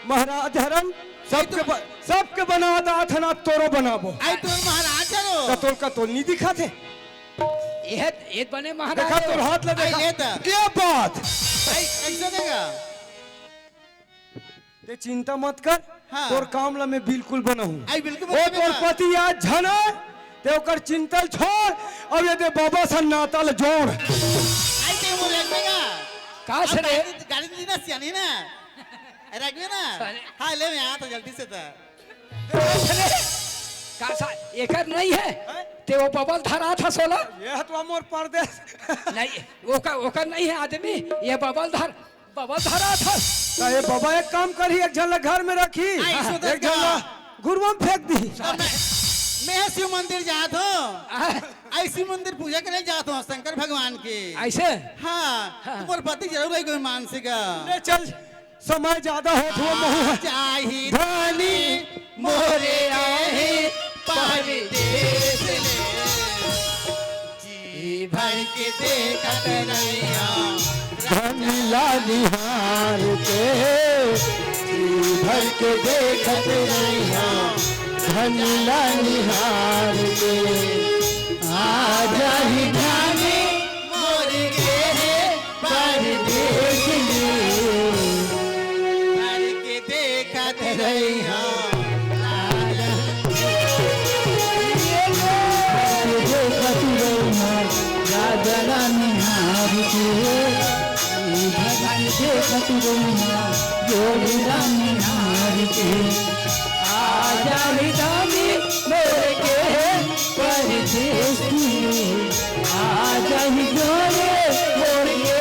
महाराज हरन, सबके ब-, सबके बना दात हन, आज तोरो बनाबो। आई तोर महाराज हरो। कतोल कतोल नी दिखत हे। ये, ये बने महाराज देखा हरो। तोर हाथ ले आई देखा। ये त। ये बात। आई कैसे देगा? ते चिंता मत कर, हाँ। तोर काम ला मैं बिल्कुल बनाहूँ। आई बिल्कुल ओ बनाबे तोर का। पति आज झन हे, ते ओकर चिंता ल छोड़, अब ये दे बाबा सन नाता ल जोड़। आई ते वो रख देगा। का से रे? गाड़ी, गाड़ी दी ना सियानी ना। रखबे ना? अरे। हाँ, ले, मैं आता जल्दी से था। अरे, का सा-, एकर नहीं है? हैं? ते वो बबल धरा था सोला? ये तो मोर परदेस। नहीं, ओकर, ओकर नहीं है आदमी, ये बबल धर, बबल धरा था। तो ये बाबा एक काम करही, एक झन ला घर में रखी, आई, सुधर एक झन ला का। गुरुआ में फेंक दी। तो मैं, मैं शिव मंदिर जात हूँ। आ? आई शिव मंदिर पूजा करे जात हूँ शंकर भगवान की। ऐसे? हाँ, हाँ। तुम्हारे पति जरूर है कोई मानसिक। ले चल। समय ज्यादा होत हुआ महू ह। चाही धनी मोरे आही परदेस ले। जी भर के देखत रहिया। धनी ला निहार के। जी भर के देखत रहिहा धन ला निहार के। आ जाही धानी मोर के हे परदेस में। भर के देखत रहिहा राजा। भर के देखत रहिहा राजा ला निहार के। भर के देखत रहिहा जोड़ी ला निहार के। आ जाही धानी मोर के परदेस में। आ जाही जोड़ी मोर के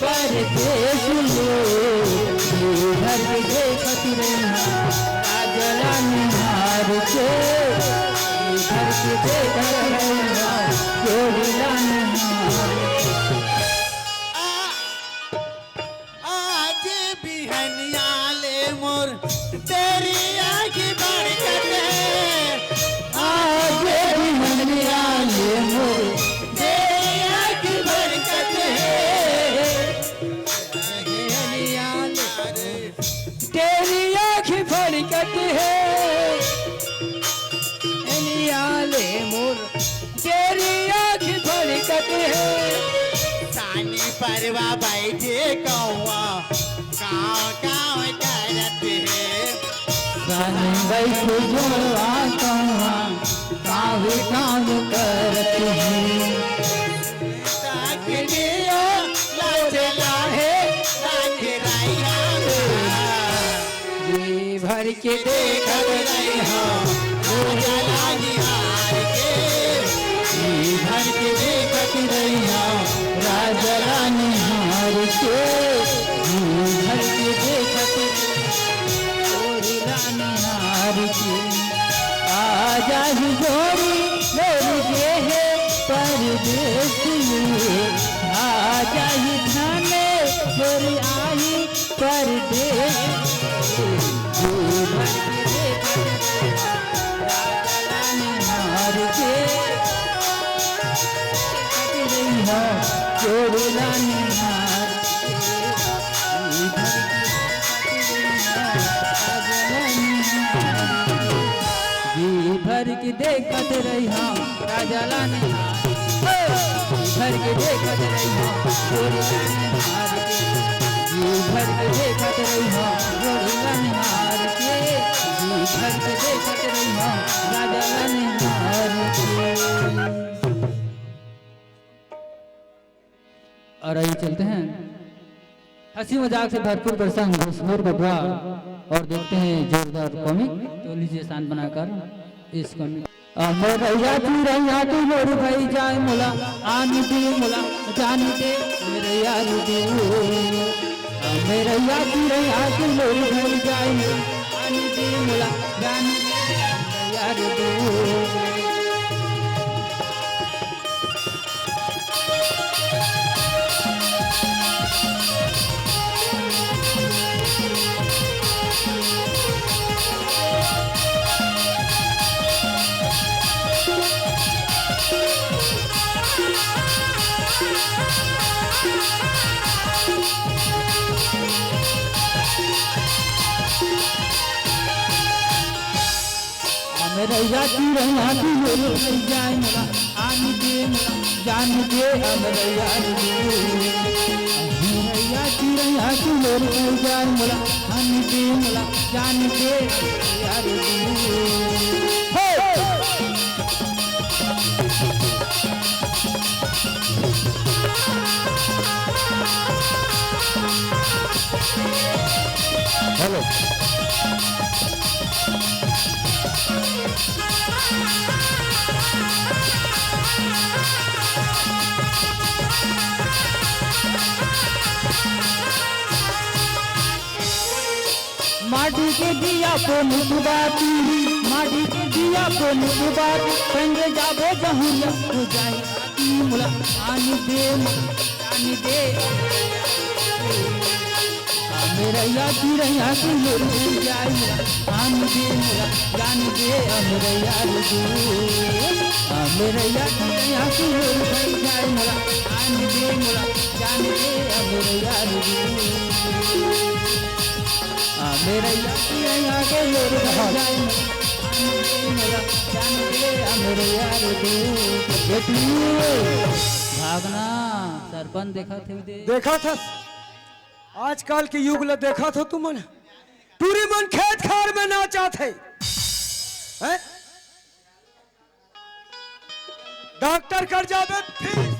परदेस में। भर के देखत रहिहा राजा ला निहार के। भर के देखत रहिहा जोड़ी ला निहार के। आज बिहनिया ले मोर तेरी आँखी बरकत हे। आज बिहनिया ले मोर तेरी आँखी बरकत हे। बिहनिया ले मोर तेरी आँखी बरकत हे। बिहनिया ले मोर तेरी आँखी बरकत हे। सानी परवा बइठे कौवा, काँव काँव करत हे। सानी बइठे जोड़वा कौवा, काँव काँव करत हे। ताकि दिया लाज लाहे, ताकि राई राम। जी भर के देखत रहिहा राजा ला निहार के। जी भर के देखत रहिहा राजा ला निहार के। जी भर के देखत जोड़ी ला निहार के। आ जाही जोड़ी मोर के हे परदेस में। आ जाही धानी मोर आही परदेस। जी भर के देखत रहिहा राजा ला निहार के। देखत रहिहा जोड़ी ला निहार के। जी भर के देखत रहिहा राजा ला निहार के। जी भर के देखत रहिहा राजा ला निहार। हे! जी भर के देखत रहिहा जोड़ी ला निहार के। जी भर के देखत रहिहा जोड़ी ला निहार के। जी भर के देखत रहिहा राजा ला निहार के। और आइए चलते हैं हंसी मजाक से भरपूर प्रसंग घुसमुर बबुआ और देखते हैं जोरदार कॉमिक। तो लीजिए शांत बनाकर इस कॉमिक। अमरैया चिरैया के लोर भई जाए मोला, आनी दे मोला, जानी दे अमरैया रे दे। अमरैया चिरैया के लोर भई जाए मोला, आनी दे मोला, जानी दे अमरैया रे दे। अमरैया चिरैया के लोर भई जाए मोला, आनी दे मोला, जानी दे अमरैया रे दे। अमरैया चिरैया के लोर भई जाए मोला, आनी दे मोला, जानी दे अमरैया रे दे। हे! हेलो। माटी के दिया को नित बाती, माटी के दिया को नित बाती, संगे जाबो जहुरिया हो जाए राती मोला, आनी दे मोला, जानी दे। अमरैया चिरैया के लोर भई जाए मोला, आनी दे मोला, जानी दे अमरैया रे दे। अमरैया चिरैया के लोर भई जाए मोला, आनी दे मोला, जानी दे अमरैया रे दे। मेरा यार, यहाँ के मेरे घर जाए, मेरा जान दे, मेरा जान दे, आ मेरे यार को। बेटी, भागना, सरपंच देखा थे दे। देखा था, आजकल के युग ला देखा था तुमन, टूरी मन खेत खार में नाचत हे, हैं? डॉक्टर कर जाबे फीस,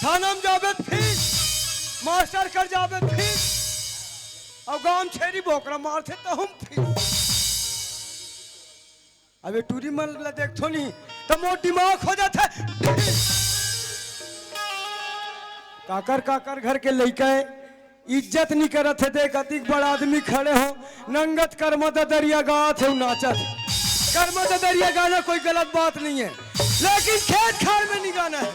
थाना में जाबे फीस, मास्टर कर जाबे फीस, अउ गांव छेरी बोकरा मारथे त हम फीस। अबे टूरी मन ला देखथो नहीं त मोर दिमाग हो जाथे। काकर काकर घर के लइका हे, इज्जत नी करत हे। देख, अतिक बड़ आदमी खड़े हो, नंगत कर्मा ददरिया गात हे, नाचत हे। कर्मा ददरिया गाना कोई गलत बात नहीं है, लेकिन खेत खार में नहीं गाना है।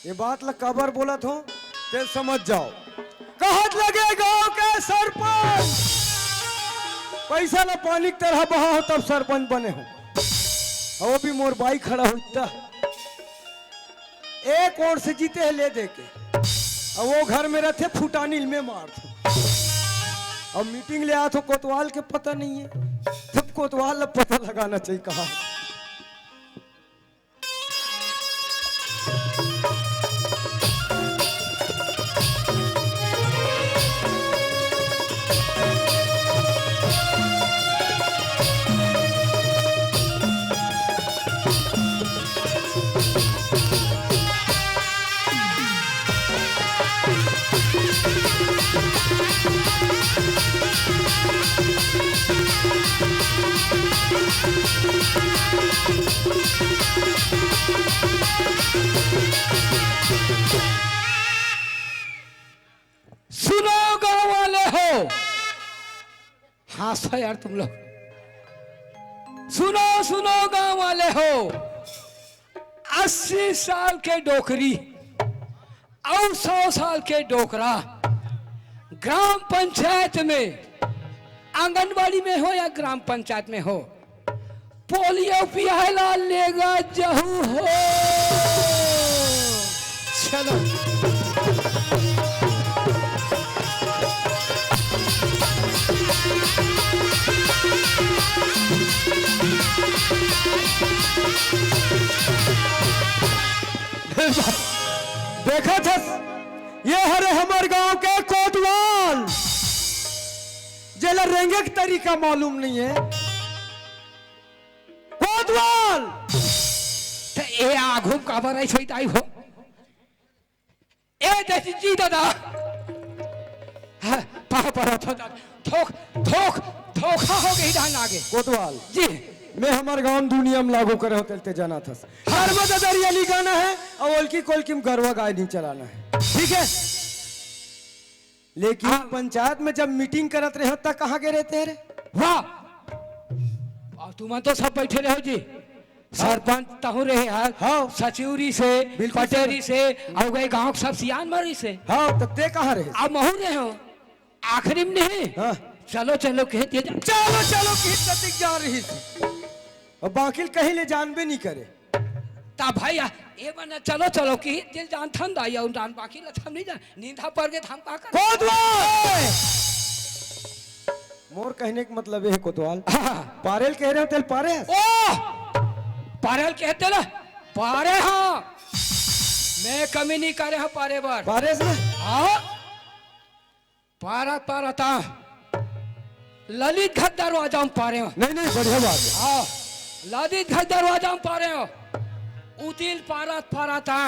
ये बात ला काबर बोलत हो, ते समझ जाओ। कहत लगे गांव के सरपंच, पैसा ला पानी की तरह बहा हो, तब सरपंच बने हो। वो भी मोर बाई खड़ा हो इतना। एक ओर से जीते हैं ले दे के, अउ वो घर में रहते फुटानी में मार दो। अब मीटिंग ले आत हो, कोतवाल के पता नहीं है, तब कोतवाल ला पता लगाना चाहिए कहाँ। सुनो गांव वाले हो, हाँ सो यार तुम लोग, सुनो, सुनो गांव वाले हो, अस्सी साल के डोकरी अउ सौ साल के डोकरा ग्राम पंचायत में, आंगनबाड़ी में हो या ग्राम पंचायत में हो, पोलियो पियाला लेगा जहू हो। चलो। देखा था, ये हरे हमर गांव के कोतवाल, जेला रेंगे के तरीका मालूम नहीं है। कोतवाल! ते ए आघू म काबर आई सोई ताई हो? ए दे जी दादा। हाँ, पाँव पड़त हो दादा। धोख, धोख, धोखा हो गई धान आगे। कोतवाल। जी। मैं हमारे गांव दुनिया में लागू करे होते ते जाना था। हाँ। कर्मा ददरिया ली गाना है, अउ ओलकी कोलकी में गरवा गाय नहीं चलाना है। ठीक है? लेकिन हाँ। पंचायत में जब मीटिंग करत रहे हो, त कहाँ गए रहते हैं रे? वाह! अब तुमन तो सब बैठे रहो जी। सरपंच तहु रहे हस, हाँ। सचिव रहिसे, बिल्कुल पटेल सर। रहिसे, अउ गए गांव के सब सियान मन रहिसे। हाँ, त ते कहाँ रहे? अब महू रहे हो, आखिरी में नहीं। हाँ। चलो, चलो, कहे दिए जा। चलो, चलो, कहे ततिक जा रहिसे। अउ बाकी ल कहीं ले जानबे नहीं करे। ता भाई, आ, ए बना, चलो, चलो, कहे दिल जानथन दाई, अउ जान बाकी ल हम नहीं जान। नींद हा पर के धाम का कर? कोतवाल! मोर कहने के मतलब ये है कोतवाल। हाँ। पारेल कह रहे हो, तेल पारे है? ओ! पारेल कहते ना, पारे हाँ। मैं कमी नहीं करे हाँ पारे बर। पारे से? हाँ। पारा, पारा ता। ललित घर दरवाजा में पारे हो। नहीं, नहीं, बढ़िया बात है। हाँ। ललित घर दरवाजा में पारे हो। उतिल पारा, पारा ता।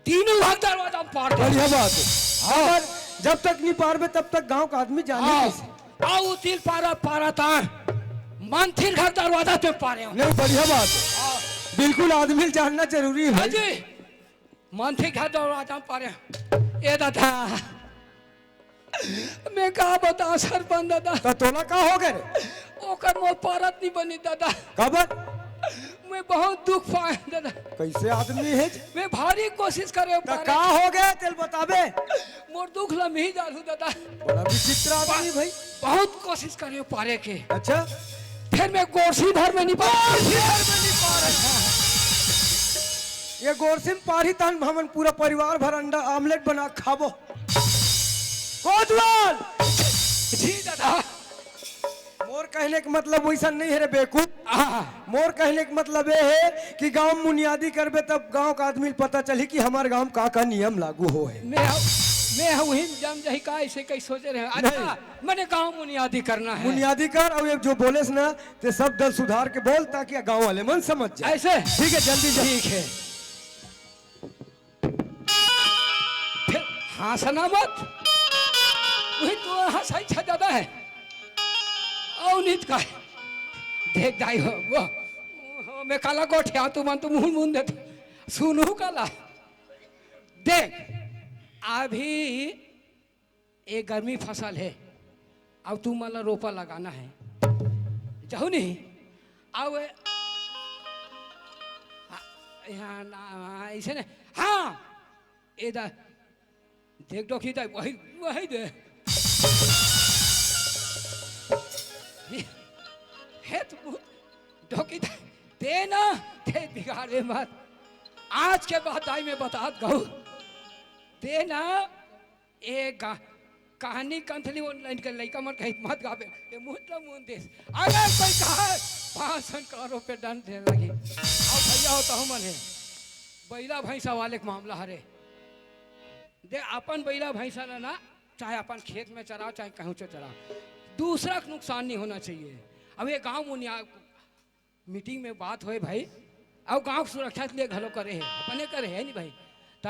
तीनों घर दरवाजा में पार दे। बढ़िया बात है। हाँ। अगर जब तक नहीं पारबे, तब तक गांव का आदमी जाने हाँ। कैसे? आ उतिल पारा, पारा ता। मंथिर घर दरवाजा पे पारे हो। नहीं, बढ़िया बात है। हाँ। बिल्कुल आदमी जानना जरूरी है। हाँ जी। मंथिर घर दरवाजा में पारे हो। ए दादा। मैं का बताऊं सरपंच दादा? त तोला का हो गए रे? ओकर मोर पारत नहीं बनी दादा। काबर? मैं बहुत दुख पाए दादा। कैसे आदमी है? मैं भारी कोशिश करे त पारे का के। हो गए तेल बताबे? मोर दुख ला मिही डालू दादा। बड़ा विचित्र आदमी भाई। बहुत कोशिश करे पारे के। अच्छा? फिर मैं गोरसी भर में नहीं पारे। गोरसी भर में नहीं पारे। ये गोरसी में पारी तहन हमन पूरा परिवार भर अंडा आमलेट बना खाबो। कोतवाल! जी दादा। मोर कहने के मतलब वइसन नहीं हे रे बेवकूफ। हाँ। मोर कहने के मतलब ये हे कि गांव म मुनियादी करबे, तब गांव के आदमी ल पता चलही कि हमर गांव म का का नियम लागू होहे। मैं हव, मैं हव, उही म जम जाही का, अइसे कहीं सोचे रहे। अच्छा, नहीं। मने गांव मुनियादी करना हे। मुनियादी कर, अउ ये जो बोलेस ना, ते सब दल सुधार के बोल, ताकि गांव वाले मन समझ जाए। अइसे? ठीक हे, जल्दी जा। ठीक हे। फेर हाँसना मत। उही तो हाँसई छा जादा हे। अउ नित का हे। देख दाई हो, वो, वो, मैं काला गोठिया, तुमन तो मुंह मुंह देते। सुनहू काला। देख, अभी ये गर्मी फसल हे, अउ तुमन ला रोपा लगाना हे। जाहू नहीं? अउ ए-, हाँ, यहाँ ना, हाँ, अइसे नहीं। हाँ, ए दा, देख डोकी दा, वही, वही दे। हे तो डोकी दा, ते ना, ते बिगाड़े मत। आज के बाद दाई मैं बतात गऊ। ते ना, ए गा-, कहानी कंथली online के लइका मन कहित मत गाबे। ए मुंह तो मुंह देस। अगर कोई कहा, पाँच सौ करोड़ रुपये दंड देने लगी। अब भैया हो तो हमन हे। बइला भैंसा वाले के मामला हरे। दे अपन बइला भैंसा ला ना, चाहे अपन खेत में चराओ, चाहे कहूँ चराओ, दूसरा के नुकसान नहीं होना चाहिए। अब ये गांव मुनिया मीटिंग में बात होय भाई, अउ गांव के सुरक्षा के लिए घलो करे हे, अपने करे हे नहीं भाई, त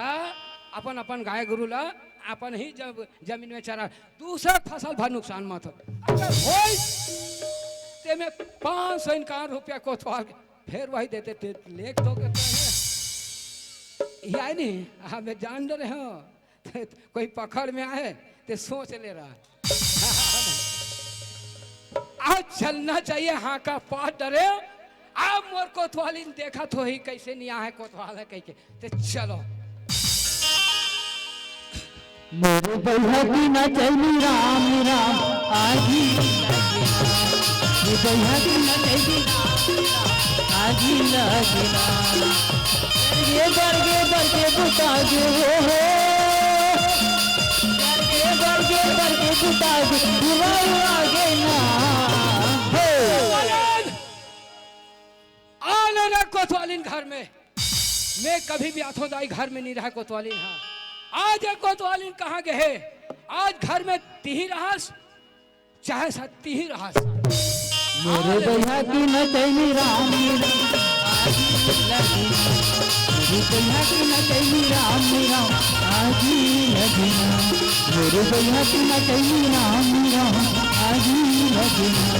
अपन अपन गाय गरु ला अपन ही जब जमीन में चरा, दूसरा के फसल भर नुकसान मत हो। अगर होय ते में पाँच सौ इनकार रुपया कोतवाल के, फेर वही देते ते लेख दो के तो है। ये आय नहीं, हाँ, मैं जान रहे हो। कोई पकड़ में आए ते सोच ले रहा। आज चलना चाहिए, हाँ का पाट डरे। अब मोर कोतवालिन देखत होही, कइसे निया हे कोतवाल हे कहिके। ते चलो। मोरे बइहा की नचैली राम राम, आजी लगे ना। मोरे बइहा की नचैली राम राम, आजी लगे ना। बरगे, बरगे, बरगे बुता गे हो हो। बरगे, बरगे, बरगे बुता गे, धुआं उड़ा गे ना। हो। आ ले रे कोतवालिन घर में। मैं कभी भी आथो दाई घर में नहीं रहा कोतवालिन। हाँ, आज ये कोतवालिन कहाँ गए हे? आज घर में तिही रहस, चाहे सत्ती ही रहस। मोरे बइहा की नचैली राम राम, आजी लगे ना। मोरे बइहा की नचैली राम राम, आजी लगे ना। मोरे बइहा की नचैली राम राम, आजी लगे ना।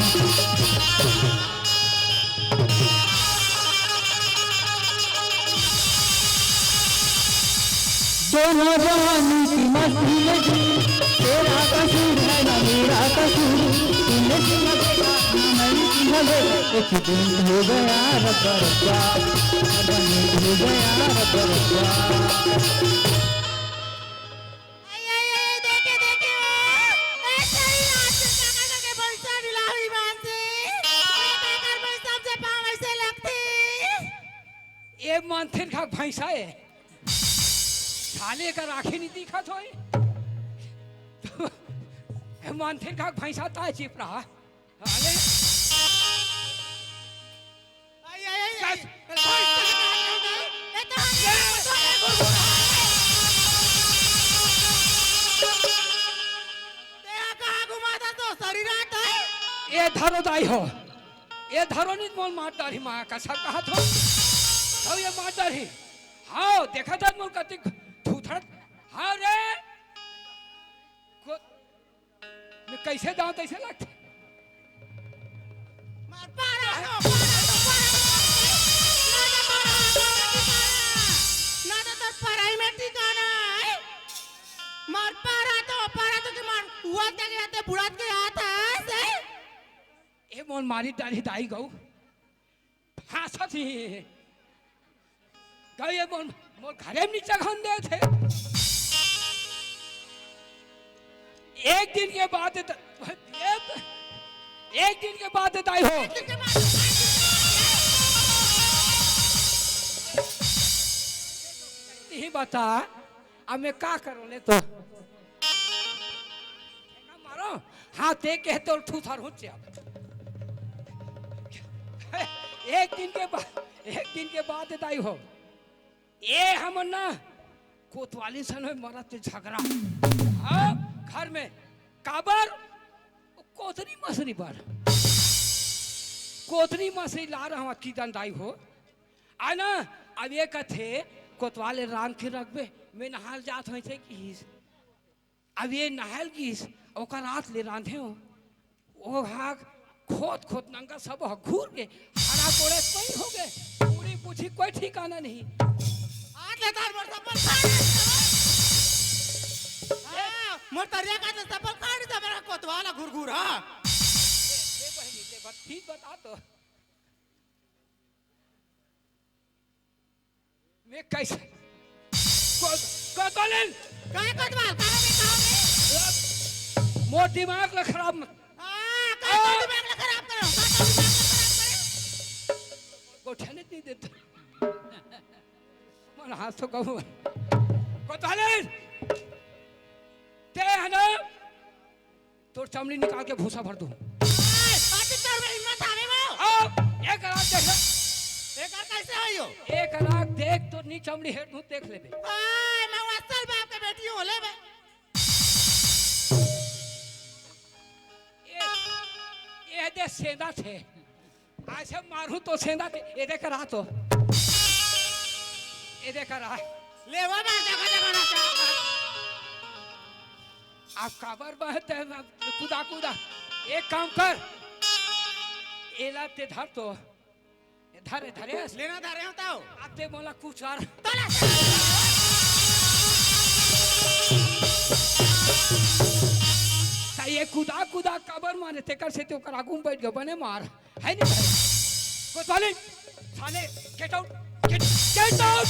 दोनों जवानी की मस्ती में जी, तेरा कसूर है ना मेरा कसूर, तूने सीना देखा ना मैंने सीना देखा, एक्सीडेंट हो गया रब्बा रब्बा, एक्सीडेंट हो गया रब्बा रब्बा। आई, आई, आई, देखे, देखे, ओ, ए, सही रात में काका, काका के भैंसा मिलावी बांधे। ए, काकर भैंसा से पाँव ऐसे लगते। ए मानथिन का भैंसा ए। साले का राखी नहीं दिखत होई। ए मानथिन का भैंसा ताय चिप रहा। साले। आई, आई, आई, आई। ए, तो हम ये तो नहीं गुरगुरा। ते हा कहाँ घुमाता तो शरीर आता है? ए धरो दाई हो। ए धरो नहीं मोल मार डारी माँ का सब कहा थो। सब ये मार डारी। हाँ, देखा था मोल कतिक थूथड़। हाँ रे। को-, मैं कैसे जाऊं तैसे लगता। मार पारा तो, पारा तो, पारा तो, ना तो पारा, ना तो पारा, ना तो तोर पढ़ाई में ठिकाना है। मार पारा तो, पारा तो के मार, हुआ क्या गया ते बुढ़ात के हाथ है, सही? ए मोर मारी डारी दाई गऊ। हाँसत ही। गए मोर, मोर घरे में नीचा घन दे थे। एक दिन के बाद त-, एक, एक दिन के बाद दाई हो। नहीं बता, अब मैं का करूं ले तो? मारो। हाँ, ते कहे तोर ठूस हर हुच्चे अब। एक दिन के बाद, एक दिन के बाद दाई हो, ए हमन ना कोतवाली सन में मरत के झगड़ा। हाँ, घर में काबर? कोतरी मसरी बर, कोतरी मसरी ला रहा हूँ, की दाई हो। आ ना, अब ये कथे, "कोतवाल रांध के रखबे, मैं नहाल जात हूँ," ऐसे किहिस। अब ये नहाल गिस, ओकर रात ले रांधे हो। ओ हा खोत खोत नंगा सब ह घूर के हरा कोड़े पई हो गए। पूरी पूछी कोई ठिकाना नहीं। आज ले तार मोर सफल खाड़ी। हाँ, मोर तरिया का तो सफल खाड़ी था मेरा कोतवाला घुरघुर, हाँ। ले, ले बहनी, ले बत-, ठीक बता तो। मैं कैसे? को-, कोतवालिन! काय कोतवाल? कहाँ में, कहाँ में? मोर दिमाग ला खराब मत। हाँ, काय आ! दिमाग ला खराब करो? काय दिमाग ला खराब करो? गोठिया नहीं देता। मन हाथ तो कहूँ। कोतवालिन! ते है ना? तोर चमड़ी निकाल के भूसा भर दूं। ए, बाटी तोर में हिम्मत आवे वो? आओ, एक रात देख ले। एकर कैसे होई हो? एक रात देख, तोर नी चमड़ी हेड़ दूं, देख लेबे। ए, मैं वो असल बाप के बेटी हूँ, ले बे। ये, ये दे सेंधा थे। ऐसे मारू तो सेंधा के, ये देख रहा तो। ये देख रहा। लेवा मार, जगह जगह ना चाह। आप काबर बहते हैं, आप कूदा कूदा। एक काम कर। एला ते धर तो। धरे, धरे। लेना धरे हो ताओ। आते मोला कुछ और। तला से। ता ये कूदा कूदा काबर मारे, तेकर से ते ओकर आगू में बैठ गए, बने मार। है नहीं भाई? कोतवालिन, साले, get out, get, get out।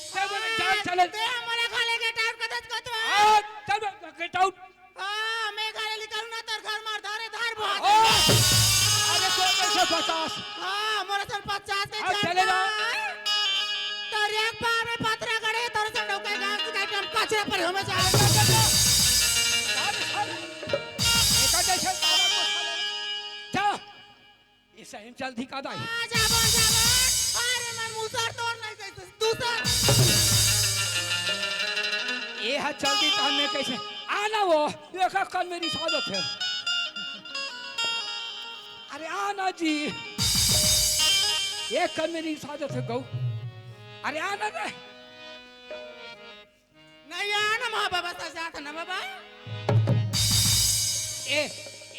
ते बोले, जान चले। ते हमारे खाले get out कदस कोतवाल। आ, तब get out। हाँ, मैं घर निकलूँ ना, तोर घर मार धारे धार बुआ ओ, दे। अरे, तोर कैसे पचास? हाँ, मोर सन पचास के अब चले जान जाओ। ना। तोर एक पाँव में पथरा गड़े, तोर सन डौके गांव से काट हम कचरा पर हमें जा। अरे, चल, चल, चल। अरे, चल। एका जैसे तारा को खा ले। जा। ये सही में चल दी का दाई? आ, जाबो, जाबो। अरे, मन मुसर तोर नहीं कैसे, दूसर। ये हा चल दी तान में कैसे? आना वो, एक एक कन मेरी साजत है। अरे, आना जी। एक कन मेरी साजत है, गौ। अरे, आना रे। नहीं आना माँ बाबा सा जात ना बाबा। ए,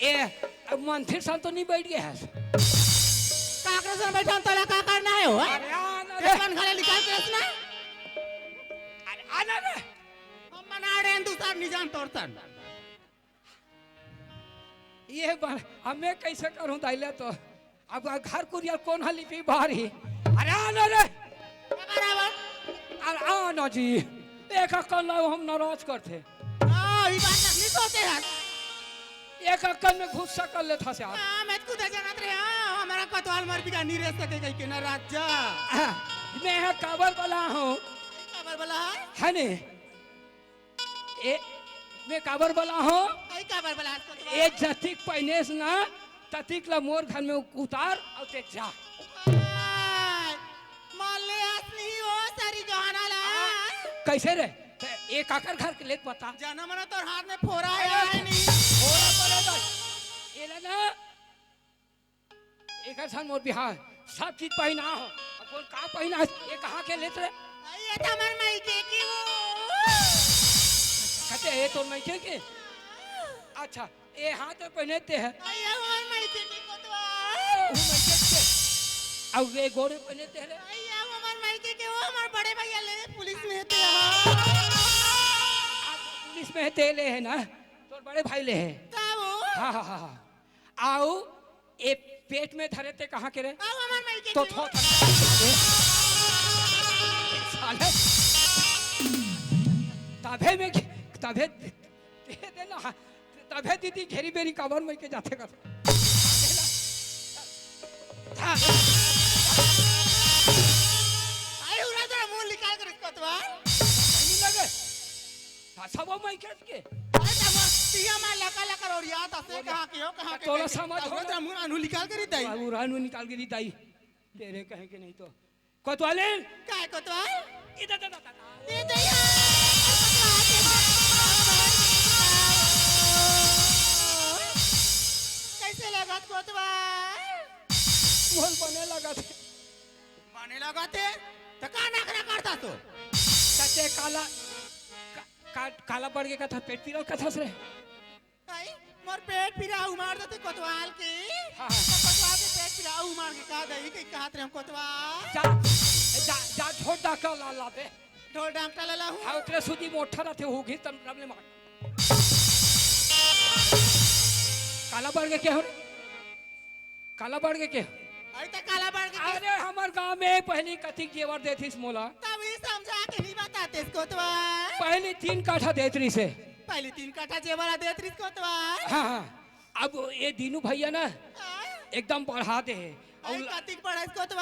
ए, अब मंत्री सन तो नहीं बैठ गया है। काकरे सन बैठा हम तोला का करना है हो? अरे आना रे। अपन घरे निकाल के रखना। अरे आना रे। हम मना रहे हैं दूसरा निजाम तोड़तन। ये बार अब मैं कैसे करूं दाइला तो? अब घर कुरियर कौन हा लिपी बाहरी? अरे आना रे। अरे आना जी। एक अक्कल ला हम नाराज करथे। हाँ, ई बात नहीं सोचे हैं। एक अक्कल में घुस सकल ले था से आप। हाँ, मैं खुद जानत रहे, हाँ, हमारा कोतवाल मर बिगा नहीं रह सके कहीं के ना राजा। हाँ, मैं हा काबर बला हूँ। काबर बला है? है ने? ए, मैं काबर बला हूँ? आई काबर बला हस कोतवाल? ए जतिक पहिनेस ना, ततिक ला मोर घर में उतार अउ ते जा। आय, मले हस नहीं हो सारी गहना ला। आ, कैसे रे? ते ए काकर घर के लेत बता? जाना मना तोर हाथ में फोरा है, अरे, है नहीं? फोरा पड़ेगा। एला ना, एकर संग मोर बिहाव, सब चीज पहिना हो। अब बोल, का पहिना है? ये कहाँ के लेत रे? अरे, ये तो हमार मायके की वो। कहते, ये तोर मायके के? अच्छा, ये हाथ में पहिने ते है। अरे, ये हमार मायके की कोतवाल। वो मायके के। अब ये गोड़े पहिने ते है रे। अरे, ये हमार मायके के, वो हमार बड़े भैया ले पुलिस में थे, हाँ। अब पुलिस में ते ले है ना, तोर बड़े भाई ले है। का वो? हाँ, हाँ, हाँ, हाँ। आऊ ए पेट में धरे ते कहाँ के रे? आऊ हमार माई के तो के। थो-, थो-, ए, साले। तभे में घे-, तभे दे देना। तभे दीदी घेरी बेरी काबर माई के जाथे कर। हाँ। आई उड़ा जरा मुंह निकाल कर इसको तो। नहीं लगे। हाँ, सब माई के के। अरे, तब तिया मैं लका लका रोरिया तसे कहाँ के हो, कहाँ के तोला कहीं के? समझ तब हो वो ना? तेरा मुंह आनू निकाल के दी दाई। बाबू रानू निकाल के दी दाई। तेरे कहे के नहीं तो। कोतवालिन! काय कोतवाल? इधर, इधर, इधर, इधर। ये तो यार, कोतवाल के कैसे लगत कोतवाल? मोल बने लगत हे। बने लगत हे? तो का नखरा करता तो? कते काला, का, का, काला पड़ के कथा पेट पीरा कथा से रे? काई? मोर पेट पीरा उमार देते कोतवाल के। हाँ, हाँ। तो कोतवाल के पेट पीरा उमार के का दही के कहत रहे कोतवाल? जा, जा, जा, झोटा का ला, ला दे। ढोल डांगटा ला लाहूं। हाँ, उतरे सूजी मोठा रहते होगी, तब, तब ले मार। काला बढ़ के क्या हो रे? काला बढ़ के क्या? अरे तो काला बढ़ के क्या? अरे, हमर गांव में पहली कतिक जेवर देथिस मोला। तब ई समझा के नहीं बताते इसको तो। पहली तीन काठा देत रहिस हे। पहली तीन काठा जेवर देत रहिस को तो। हाँ, हाँ। अब ये दीनू भैया ना, हाँ? एकदम बढ़ा दे हे। अरे अउ ल-, कतिक बढ़ा इसको तो।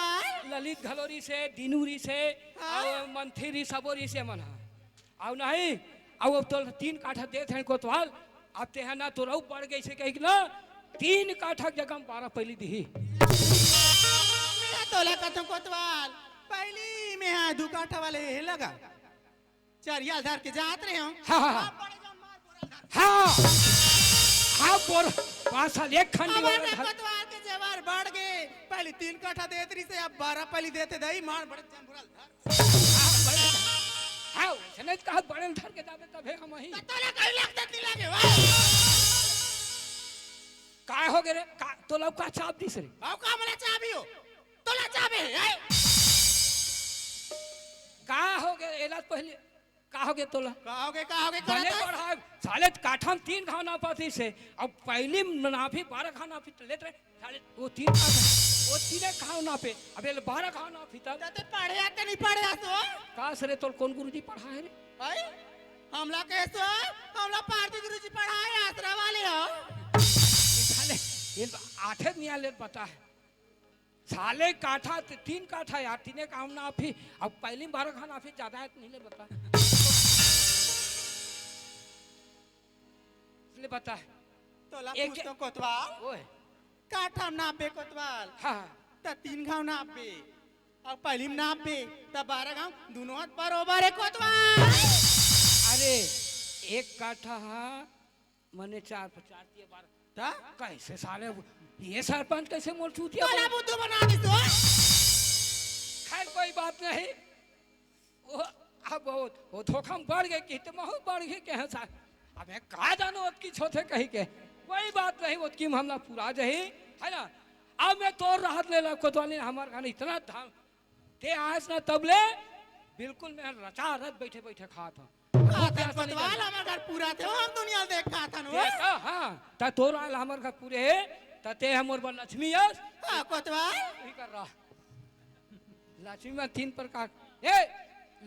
ललित घलो रहिस हे, दीनू रहिस हे, हाँ? अउ मंथी रहिस, सबो रहिस हे मन हा। अउ नहीं, अउ अब तो तीन काठा देत हे कोतवाल, अब तेहा ना तो रहू बढ़ गई से कही ना, तीन काठा के जगह में बारह पहली दिही। मैं तोला कथों कोतवाल, पहली में हाँ दू काठा वाले हे लगा। चरिया धर के जात रहे हो। हाँ, हाँ, हाँ। हाँ। हाँ, बोल, पाँच साल एक खंडी हमारे वाला घर। कोतवाल के जेवर बढ़ गए, पहली तीन काठा देत रहिस हे, अब बारह पहली देते दही, मार बड़े जम्बुरल धर। हाँ, वैसे नहीं कहा, बड़े धर के दाबे तबे हम ही। तो तोला कहीं लगता नहीं लगे, वाह। का हो गे रे? का, तोला का चाप दिस रे? भाव का मला चाबी हो? तोला चाबी है, हैं? का हो गे? एला पहले, का हो गे तोला? का हो गे, का हो गे, बने करत है? बढ़ा, साले काठा में तीन घाव नापा दिस हे, अब पहली में नापी बारह घाव नापी, तो लेत रहे। साले, वो तीन का था, वो तीने खाओ ना पे, अबे ले बारह खाओ ना फितर। तो ते पढ़े या ते नहीं पढ़े या सो? का सरे तोर कौन गुरुजी पढ़ा है रे? भाई, हमला कैसे हो? हमला पार्टी गुरुजी पढ़ा है, आसरा वाले हो। ये साले, ये आठे निया ले बता है। साले काठा, ती-, तीन काठा यार, तीने काम ना फिर, अब पहली बारह खाना फिर ज्यादा है तो नहीं ले बता। ले बता है। तोला एक पूछतो कोतवाल। ओए। काठा में नापबे कोतवाल। हाँ, हाँ। त तीन घाव नापबे। अउ पहली में नापबे, त बारह घाव, दोनों हाथ बरोबर है कोतवाल। अरे, एक काठा हा, मने चार, चार तिया बारह। त? कैसे साले, ये सरपंच कैसे मोर चूतिया तोला बना? बुद्धू बना दिस हो। खैर, कोई बात नहीं। वो, अब वो, वो धोखा में बढ़ गए कि तो महू बढ़ गए के हैं साहब। अब मैं का जानो ओतकी छोथे कही के। कोई बात नहीं, ओतकी में हमला पूरा जही, है ना? अब मैं तोर राहत ले ला कोतवाली, हमार खाने इतना धान ते आस ना तब ले, बिल्कुल मैं रचा रच बैठे बैठे खात हूँ। खात हन कोतवाल, हमार घर पूरा थे, हम दुनिया देख खात हन, वो। देखा, हाँ, त तोर आल हमार घर पूरे है, त ते हमर बर लक्ष्मी यस। हाँ, कोतवाल। वही कर रहा। लक्ष्मी मन तीन प्रकार, ए,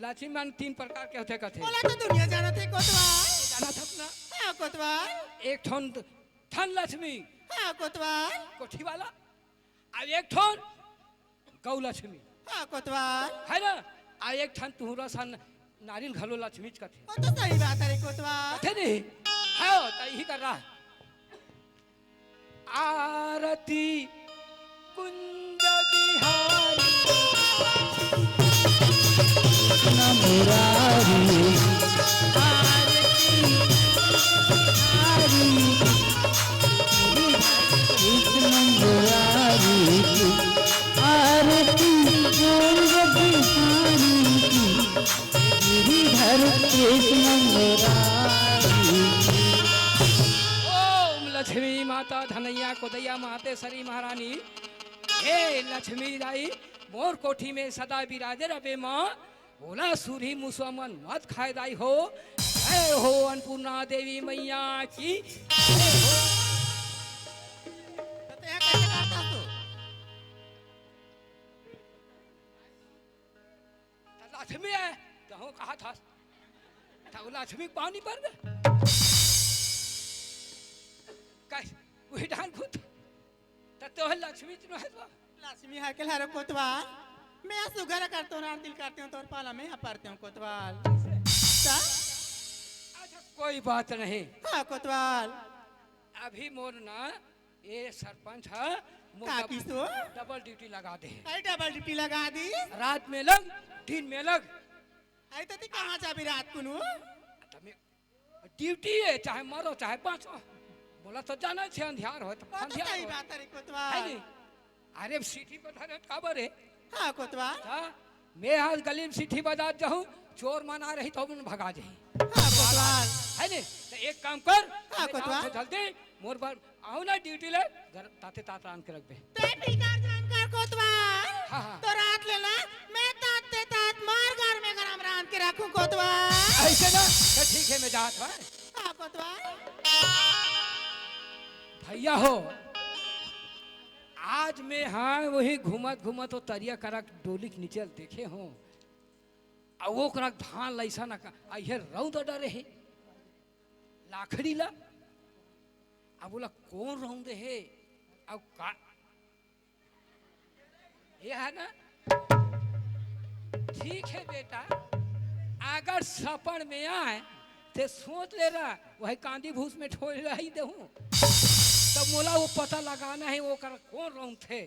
लक्ष्मी मन तीन प्रकार के होथे कथे। बोला तो दुनिया जानत हे कोतवाल। जानत हस ना? हाँ, कोतवाल। एक ठन धन लक्ष्मी। हाँ, कोतवाल। कोठी वाला। अब एक ठन गौ लक्ष्मी। हाँ, कोतवाल। है ना? आ एक ठन तुहरा सन नारियल घलो लक्ष्मी च कथे। वो तो सही बात है रे कोतवाल। कथे नहीं? हाँ, तो यही कर रहा है। आरती कुंज बिहारी कृष्ण मुरारी। आरती बिहारी कृष्ण मुरारी। आरती कुंज बिहारी गिरिधर कृष्ण मुरारी। ओम लक्ष्मी माता धनैया कोदैया महातेश्वरी महारानी। हे लक्ष्मी दाई, मोर कोठी में सदा विराजे रबे माँ। ओला सुरही मुसवा मन मत खाए दाई हो। जय हो अन्नपूर्णा देवी मैया की। जय हो। त तेहा कैसे करता तू? त लक्ष्मी है, तहूँ कहा था। त वो लक्ष्मी पानी पर गए। कह, वही डाल खुद। त तो लक्ष्मी च नहीं है तो। लक्ष्मी है के लारो कोतवाल। मैं सुगर करते हूँ, नार दिल करते हूँ, तोर पाला में परते हूँ कोतवाल। त? अच्छा, कोई बात नहीं। हाँ कोतवाल। अभी मोर ना ये सरपंच ह मोर का डब- किसो? डबल ड्यूटी लगा दे। अरे डबल ड्यूटी लगा दी। रात में लग, दिन में लग। अरे तो ती कहाँ जाबी रात कुनू? तमे ड्यूटी है, चाहे मरो चाहे बाँचो। बोला तो जाना छे अंधियार हो तो वो तो अंधियार सही हो। बात है रे है कोतवाल। नहीं? अरे सीटी बजात काबर है? हाँ कोतवाल। हाँ, मैं आज गली में सीटी बजात जाहूँ, चोर मन आ रही तो मन भगा जाही। हाँ कोतवाल। है नहीं? तो एक काम कर, हाँ, मैं कोतवाल। जाहूँ तो जल्दी मोर बर आओ ना ड्यूटी ले, घर ताते तात रांध के रखबे। ते फिकर झन कर कोतवाल। हाँ, हाँ। तो रात ले ना मैं ताते तात मार घर में गरम रांध के रखूं कोतवाल। ऐसे ना, तो ठीक है, मैं जात हूँ। हाँ कोतवाल। भैया हो, आज मैं हाँ वही घूमत घूमत वो तरिया करा डोली के नीचे देखे हूँ। आ वो करा धान लैसा ना का, आ ये रौद डरे है, लाखड़ी ला। अब बोला कौन रौद है? अब का ये है ना? ठीक है बेटा, अगर सपन में आए ते सोच ले रहा, वही कांदी भूस में ठोल रही देहूँ, तब मोला वो पता लगाना है वो कर कौन रौद थे।